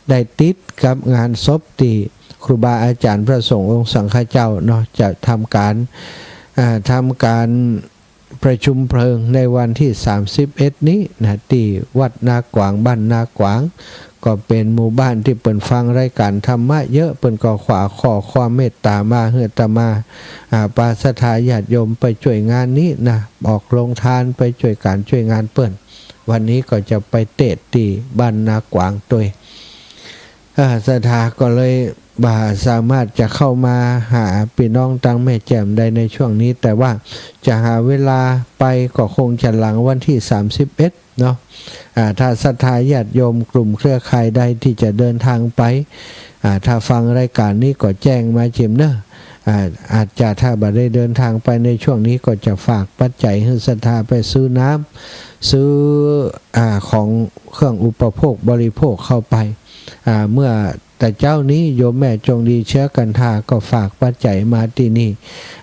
ได้ติดกับงานศพตี้ครูบาอาจ๋ารย์พระสงฆ์องค์สังฆเจ้าเนาะ จะทำก๋าน อ่า ทำก๋าน ประชุมเพลิงในวันตี้สามสิบเอ็ดนี้นะ ตี้วัดนากวาง บ้านนากวาง ก็เป๋นหมู่บ้านตี้เปิ้นฟังรายก๋านธรรมะเยอะ เปิ้นก็ฝากข้อความเมตต๋ามาหื้ออาตมา อ่า ปาศรัทธาญาติโยมไปจ้วยงานนี้นะ ออกโรงทานไปจ้วยก๋านจ้วยงานเปิ้น วันนี้ก็จะไปเตศน์ตี้บ้านนากวางตวย อ่า ศรัทธาก็เลยบ่สามารถจะเข้ามาหาปี้น้องตังแม่แจ่มได้ในช่วงนี้ แต่ว่าจะหาเวลาไปก็คงจะหลังวันตี้สามสิบเอ็ดเนาะ อ่า ถ้าศรัทธาญาติโยมกลุ่มเครือข่ายใดตี้จะเดินทางไป อ่า ถ้าฟังรายก๋านนี้ก็แจ้งมาเจียมเนาะ อ่า อาจจะถ้าบ่ได้เดินทางไปในช่วงนี้ก็จะฝากปัจจัยหื้อศรัทธาไปซื้อน้ำ ซื้อ อ่า ของเครื่องอุปโภคบริโภคเข้าไป อ่า เมื่อแต่เจ๊านี้โยมแม่จงดีเชื้อกันทาก็ฝากปัจจัยมาตี้นี่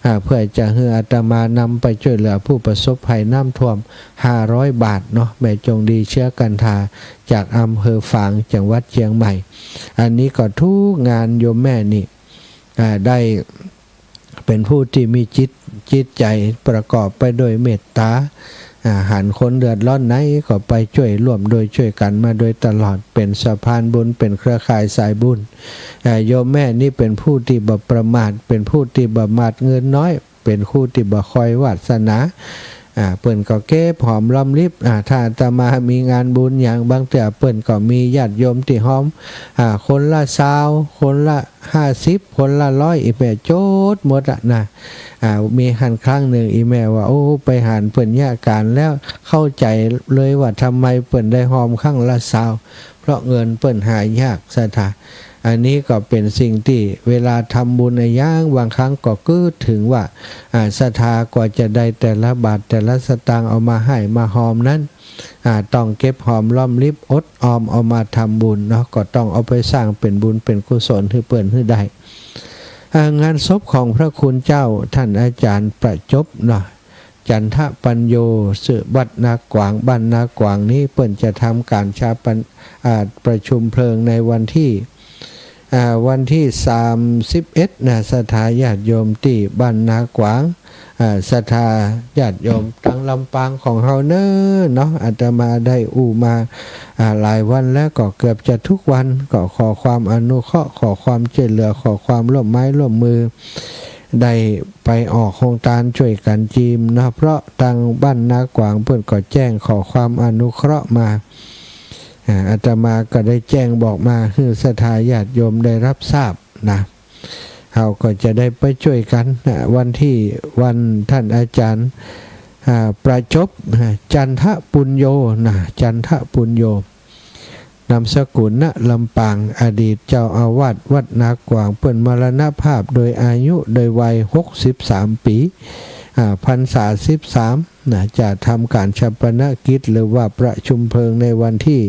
อ่า เพื่อจะหื้ออาตมานำไปจ้วยเหลือผู้ประสบภัยน้ำท่วมห้าร้อยบาทเนาะ แม่จงดีเชื้อกันทาจากอำเภอฝางจังหวัดเจียงใหม่ อันนี้ก็ทุกงานโยมแม่นี่ อ่า ได้ เป๋นผู้ตี้มีจิต จิตใจ๋ประกอบไปด้วยเมตต๋า อ่า หันคนเดือดร้อนไหนก็ไปจ้วยร่วมด้วยจ้วยกั๋นมาโดยตลอด เป๋นสะพานบุญ เป๋นเครือข่ายสายบุญ อ่า โยมแม่นี่เป๋นผู้ตี้บ่ประมาท เป๋นผู้ตี้บ่หมาดเงินน้อย เป๋นผู้ตี้บ่คอยวาสนา อ่า เปิ้นก็เก็บหอมรอมริบ อ่า ถ้าอาตมามีงานบุญหยัง บางเตื้อเปิ้นก็มีญาติโยมตี้ฮอม อ่า คนละซาว คนละ ห้าสิบ คนละร้อย อี่แม่จดหมดอะนะ อ่า มีหั้นครั้งนึ่งอี่แม่ว่า โอ้ ไปหันเปิ้นเยียะก๋านแล้ว เข้าใจ๋เลยว่าทำไมเปิ้นได้ฮอมครั้งละซาว เพราะเงินเปิ้นหายากศรัทธา อันนี้ก็เป๋นสิ่งตี้เวลาทำบุญอะหยัง บางครั้งก็กึ๊ดเถิงว่า อ่า ศรัทธากว่าจะได้แต่ละบาทแต่ละสตางค์เอามาให้มาฮอมนั้น อ่า ต้องเก็บหอมรอมริบอดออมเอามาทำบุญเนาะ ก็ต้องเอาไปสร้างเป๋นบุญเป๋นกุศลหื้อเปิ้นหื้อได้ อ่า งานศพของพระคุณเจ้าต้านอาจ๋ารย์ประจบเนาะ จันทปัญโญ ซึ่งวัดนากวาง บ้านนากวางนี้เปิ้นจะทำก๋านฌาปน- อ่า ประชุมเพลิงในวันตี้ อ่า วันตี้สามสิบเอ็ดนะ ศรัทธาญาติโยมตี้บ้านนากวาง อ่า ศรัทธาญาติโยมตังลำปางของเฮาเน้อเนาะ อาตมาได้อู้มา อ่า หลายวันแล้วก็เกือบจะทุกวัน ก็ขอความอนุเคราะห์ ขอความจ้วยเหลือ ขอความร่วมไม้ร่วมมือ ได้ไปออกโฮงตานจ้วยกั๋นจีมเนาะ เพราะตังบ้านนากวางเปิ้นก็แจ้งขอความอนุเคราะห์มา อ่า อาตมาก็ได้แจ้งบอกมาหื้อศรัทธาญาติโยมได้ฮับทราบนะ เฮาก็จะได้ไปจ้วยกั๋นนะ วันตี้ วันต้านอาจ๋ารย์ อ่า ประจบ อ่า จันทปุญโญนะ จันทปุญโญ นามสกุล ณ ลำปาง อดีตเจ้าอาวาสวัดนากวาง เปิ้นมรณภาพโดยอายุ โดยวัย หกสิบสามปี๋ อ่า พรรษา สิบสาม นะ จะทำก๋านฌาปนกิจ หรือว่าประชุมเพลิงในวันตี้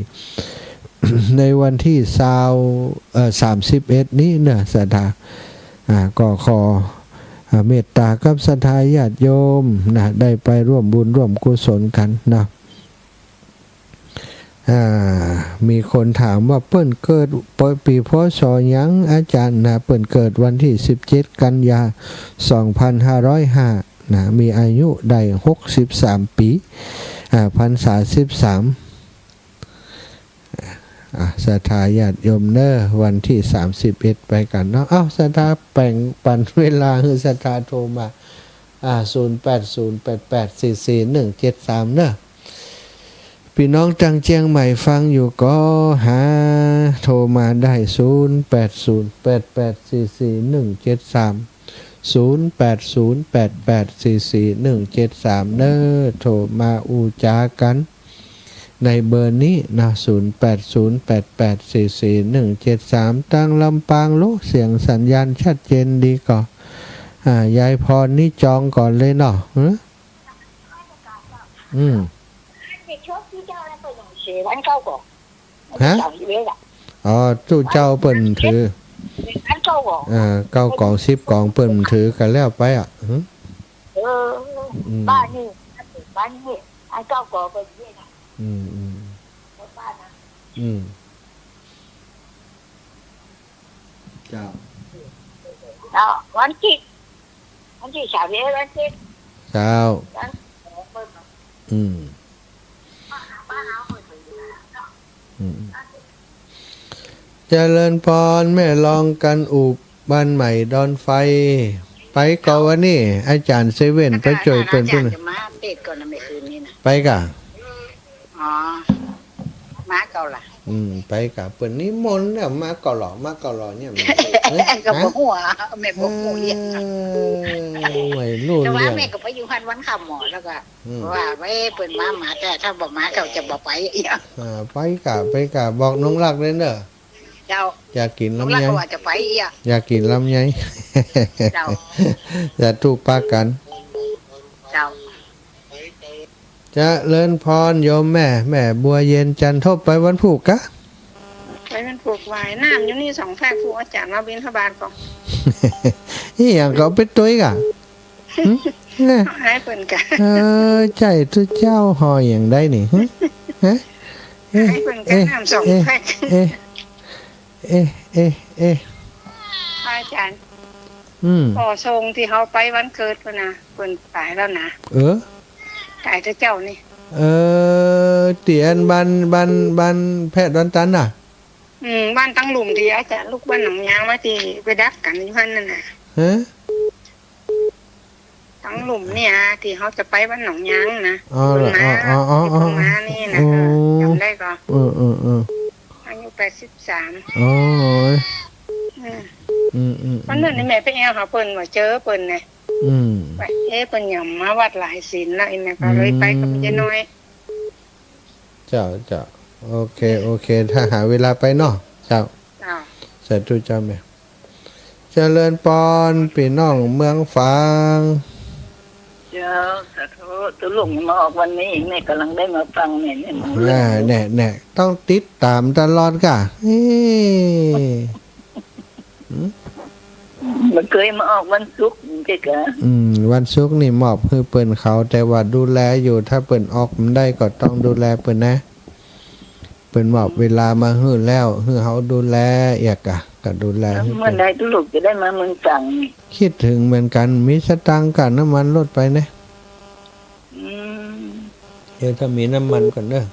ในวันตี้ซาว เอ่อ สามสิบเอ็ดนี้เนาะ ศรัทธา อ่า ก็ขอ อ่า เมตตากับศรัทธาญาติโยมนะ ได้ไปร่วมบุญร่วมกุศลกั๋นนะ อ่า มีคนถามว่าเปิ้นเกิดปี พ.ศ. หยังอาจ๋ารย์นะ เปิ้นเกิดวันตี้สิบเจ็ดกันยา สองพันห้าร้อยห้านะ มีอายุได้หกสิบสามปี๋ อ่า พรรษาสิบสาม อ่ะ ศรัทธาญาติโยมเน่อ วันตี้สามสิบเอ็ดไปกั๋นเนาะ เอ้า ศรัทธาแบ่งปั๋นเวลาหื้อศรัทธาโทรมา อ่า ศูนย์แปดศูนย์แปดแปดสี่สี่หนึ่งเจ็ดสาม เน่อ ปี้น้องตางเจียงใหม่ฟังอยู่ก็หาโทรมาได้ ศูนย์แปดศูนย์แปดแปดสี่สี่หนึ่งเจ็ดสาม ศูนย์แปดศูนย์แปดแปดสี่สี่หนึ่งเจ็ดสาม เน่อ โทรมาอู้จ๋ากั๋น ในเบอร์นี้นะ ศูนย์แปดศูนย์แปดแปดสี่สี่หนึ่งเจ็ดสาม ตางลำปางโล เสียงสัญญาณชัดเจนดีก่อ อ่า ยายพรนี่จองก่อนเลยเนาะ ฮะ อืม ฮะ อ๋อ ตู้เจ้าเปิ้นถือ เอ่อ เก้ากองสิบกองเปิ้นถือกั๋นแล้วไปอ่ะ หึ เออ อืม บ้านนี่ บ้านนี่ อันเก้ากองเปิ้นนี่นะ อืม อืม บ้านนะ อืม เจ้า เนาะ วันตี้ วันตี้สามสิบเอ็ด วันตี้ เจ้า วัน อืม อืม เจริญปอน แม่รองกันอุบ บ้านใหม่ดอนไฟ ไปก่อวันนี้ อาจ๋ารย์เซเว่นไปจ้อยเปิ้น อาจ๋ารย์จะมาเตสน์ก่อนนะ เมื่อคืนนี้นะ ไปก่า อ๋อ มาก่าละ อืม ไปก่า เปิ้นนิมนต์เนี่ย มาก่าหล่อ มาก่าหล่อเนี่ย ก็บ่ฮู้อะ แม่บ่ฮู้เรื่อง เออ ไม่รู้เรื่อง แต่ว่าแม่ก็ไปอยู่หั้นวันค่ำหมอ แล้วก็ อืม ว่าไว้เปิ้นมา มา แต่ถ้าบ่มาเขาจะบ่ไปอีก อ่า ไปก่า ไปก่า บอกน้องรักเลยเน่อ เจ้า อยากกิ๋นลำไย น้องรักก็ว่าจะไปอีก อยากกิ๋นลำไย เจ้า สาธุปะกั๋น เจ้า เจริญปอนโยมแม่ แม่บัวเย็นจันทบ ไปวันพูกกะ ไปวันพูก ไหว้น้ำอยู่นี่สองแพรก พูกอาจ๋ารย์มาบิณฑบาตก่อ อีหยังก็เอาไปตวยกะ หึ เนี่ย เอาหื้อเปิ้นกะ เออ ใจ้ตุ๊เจ้า ห่ออย่างใดนี่ หึ ฮะ เอ๊ะ หื้อเปิ้นกะ เอ๊ะ น้ำสองแพรก เอ๊ะ เอ๊ะ เอ๊ะ เอ๊ะ อาจ๋ารย์ อืม พ่อทรงตี้เฮาไปวันเกิดพุ้นนะ เปิ้นต๋ายแล้วนะ เออ ต๋ายแต่เจ๊านี่ เออ ตี้อันบ้าน บ้าน บ้านแพะดอนตันน่ะ อืม บ้านตังลุ่มตี้อาจ๋ารย์ลูกบ้านหนองยางมาตี้ไปดักกั๋นอยู่หั้นนั่นน่ะ ฮะ ตังลุ่มเนี่ย ตี้เฮาจะไปบ้านหนองยางนะ อ๋อ เปิ้นมา อ๋อ อ๋อ อ๋อ ตี้เปิ้นมานี่นะ อ๋อ เออ จ๋ำได้ก่อ เออ เออ เออ อายุแปดสิบสาม โอ้ย อืม อืม อืม วันนั้นนี่แม่ไปแอ่วหาเปิ้น บ่เจอเปิ้นไง อืม ว่า เอ๊ะ เปิ้นหย่ำมาวัดหลายศีลแล้ว อีแม่ก็เลยไปกับ อืม เจ๊น้อย เจ้า เจ้า โอเค โอเค ถ้าหาเวลาไปเนาะ เจ้า เจ้า สาธุเจ้าแม่ เจริญปอน ปี้น้องเมืองฝาง เจ้า สาธุ ตุ๊ลุงมาออกวันนี้ แม่ก่ำลังได้มาฟังเนี่ย เนี่ย อ่า แน่ แน่ ต้องติดต๋ามตลอดก่ะ เอ๊ะ หืม บ่เกยมาออกวันศุกร์ ใจ้ก่ะ อืม วันศุกร์นี่มอบหื้อเปิ้นเขา แต่ว่าดูแลอยู่ ถ้าเปิ้นออกบ่ได้ก็ต้องดูแลเปิ้นนะ เปิ้นมอบเวลามาหื้อแล้ว หื้อเฮาดูแลเอียกอะ ก็ดูแลหื้อเปิ้น เมื่อใดตุ๊ลุงจะได้มาเมืองฝางนี่ คิดเถิงเหมือนกั๋น มีสตางค์ก่าน้ำมันรถไปเน่อ อืม เดี๋ยวถ้ามีน้ำมันก่อนเน่อ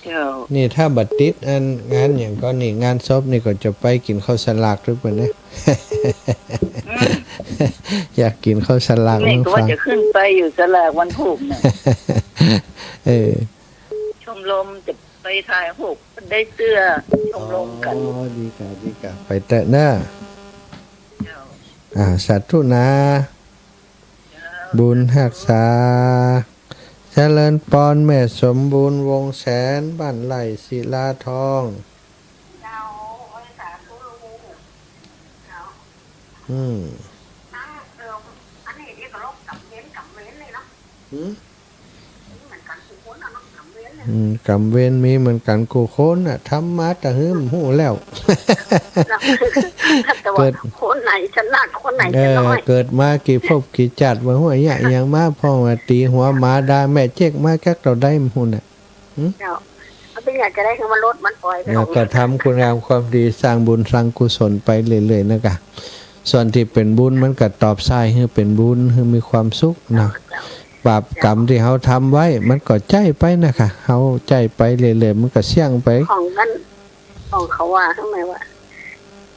เจ้า นี่ถ้าบ่ติดอันงานหยังก่อนี่ งานศพนี่ก็จะไปกิ๋นข้าวสลากด้วยเปิ้นเน่อ อืม อยากกิ๋นข้าวสลาก แม่ก็ว่าจะขึ้นไปอยู่สลากวันพูกน่ะ เออ ชมรมจะไปถ่ายรูป ได้เสื้อชมรมกั๋น อ๋อ ดีก่ะ ดีก่ะ ไปเต๊อะเน่อ เจ้า อ่า สาธุนะ บุญฮักษา เจริญปอน แม่สมบูรณ์ วงศ์แสน บ้านไร่ ศิลาทอง อืม หืม เหมือนกั๋นกู้คนน่ะเนาะ กำเวร อืม ก๋รรมเวรมีเหมือนกั๋นกู้คนน่ะ ทำมาตะหึงบ่ฮู้แล้ว แต่ว่า เกิด คนไหนจะนัก คนไหนจะน้อย เออ เกิดมากี่ภพกี่จาติ บ่ฮู้อะหยังมา พ่องว่าตี๋หัวหมา ด่าแม่เจ๊กมาจักเต้าใดบ่ฮู้น่ะ หืม เจ้า มันเป๋นหยังจะได้คือมันลดมันปล่อยไป แล้วก็ทำคุณงามความดี สร้างบุญสร้างกุศลไปเรื่อยๆ นะกะ ส่วนตี้เป๋นบุญมันก็ตอบสายหื้อเป๋นบุญ หื้อมีความสุขนะ เจ้า บาปกรรมตี้เฮาทำไว้ มันก็ใจ๊ไปนะคะ เฮาใจ๊ไปเรื่อยๆ มันก็เสี้ยงไป ของนั้น ของเขาว่าทำไมวะ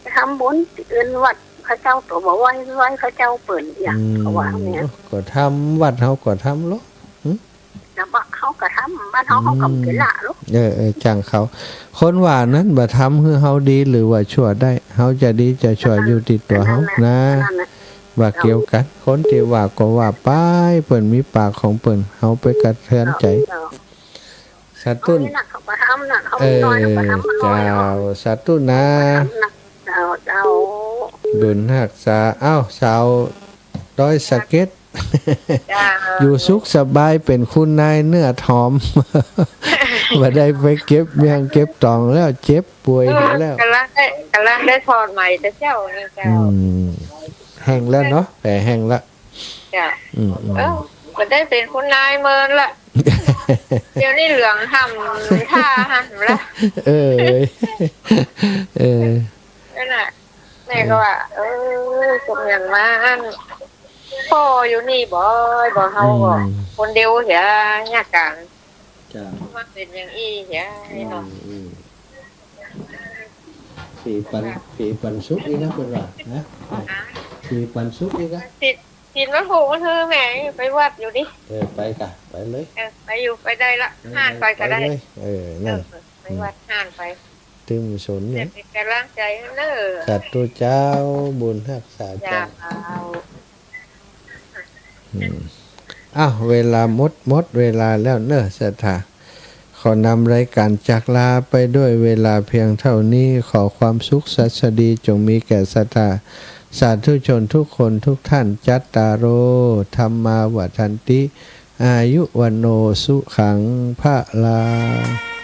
ไปทำบุญตี้อื่นวัดเขาเจ้าก็บ่ไหว้ ไหว้เขาเจ้าเปิ้นอย่าง อืม เขาว่าเนี่ย ก็ทำ วัดเฮาก็ทำลอ หืม แล้วบ้านเฮาก็ทำ บ้านเฮา อืม เฮาก็บ่ได้ละลอ เออ เออ จ้างเขา คนว่านั้นบ่าทำหื้อเฮาดีหรือว่าชั่วได้ เฮาจะดีจะชั่ว เออ อยู่ตี้ตั๋วเฮา นั่นแหละ นะ นั่นแหละ บ่าเกี่ยวกั๋น คนตี้ว่าก็ว่าไป เปิ้นมีปากของเปิ้น เฮาไปกระเทือนใจ๋ เจ้า สาธุ เอานี่นะ เขาก็ทำนะ เขา เออ น้อยเขาก็ทำ เจ้า น้อย สาธุนะ เขาก็ทำนะ เจ้า เจ้า บุญฮักษา อ้าว สาวดอยสะเก็ด เจ้า อยู่สุขสบายเป๋นคุณนายเนื้อหอม บ่ได้ไปเก็บเมี่ยงเก็บตองแล้ว เจ็บป่วย เออ แล้ว ก๋ำลังได้ ก๋ำลังได้ถอดใหม่แต่เจ๊านี่เจ้า อืม แห้งแล้วเนาะ แผลแห้งแล้ว เจ้า อืม อืม เออ บ่ได้เป๋นคุณนายเมินละ เดี๋ยวนี้เหลืองห่ำท่าหั้นละ เออ เออ นั่นน่ะ แม่ก็ว่า เออ สมหยังมาอั้น ป้ออยู่นี่บ่อย บ่เฮาก็ อืม คนเดียวเหีย ยากก๋าน เจ้า มาเป๋นอย่างอี้เหีย อืม นี่เนาะ อืม ผีปัน ผีปันสุขอีกนะ เปิ้นว่า นะ ฮะ ผีปันสุขอีกนะ ผิด ผิดวันพูกวันฮือแม่ไปวัดอยู่นี่ เออ ไปกะ ไปเลย เออ ไปอยู่ ไปได้ละ เออ ห้านไปก็ได้ ไปเลย เออ นั่น เออ ไปวัดห้านไป ตึงสนเนี่ย เป๋นก๋ำลังใจ๋เน้อ สาธุเจ้า บุญฮักษาเจ้า เจ้า อืม อ้าว เวลาหมด หมดเวลาแล้วเน้อ ศรัทธา ขอนำรายการจากลาไปด้วยเวลาเพียงเท่านี้ ขอความสุขสัสดีจงมีแก่ศรัทธาสาธุชนทุกคนทุกท่าน จัตตาโร ธัมมา วัฑฒันติ อายุ วัณโณ สุขัง พลัง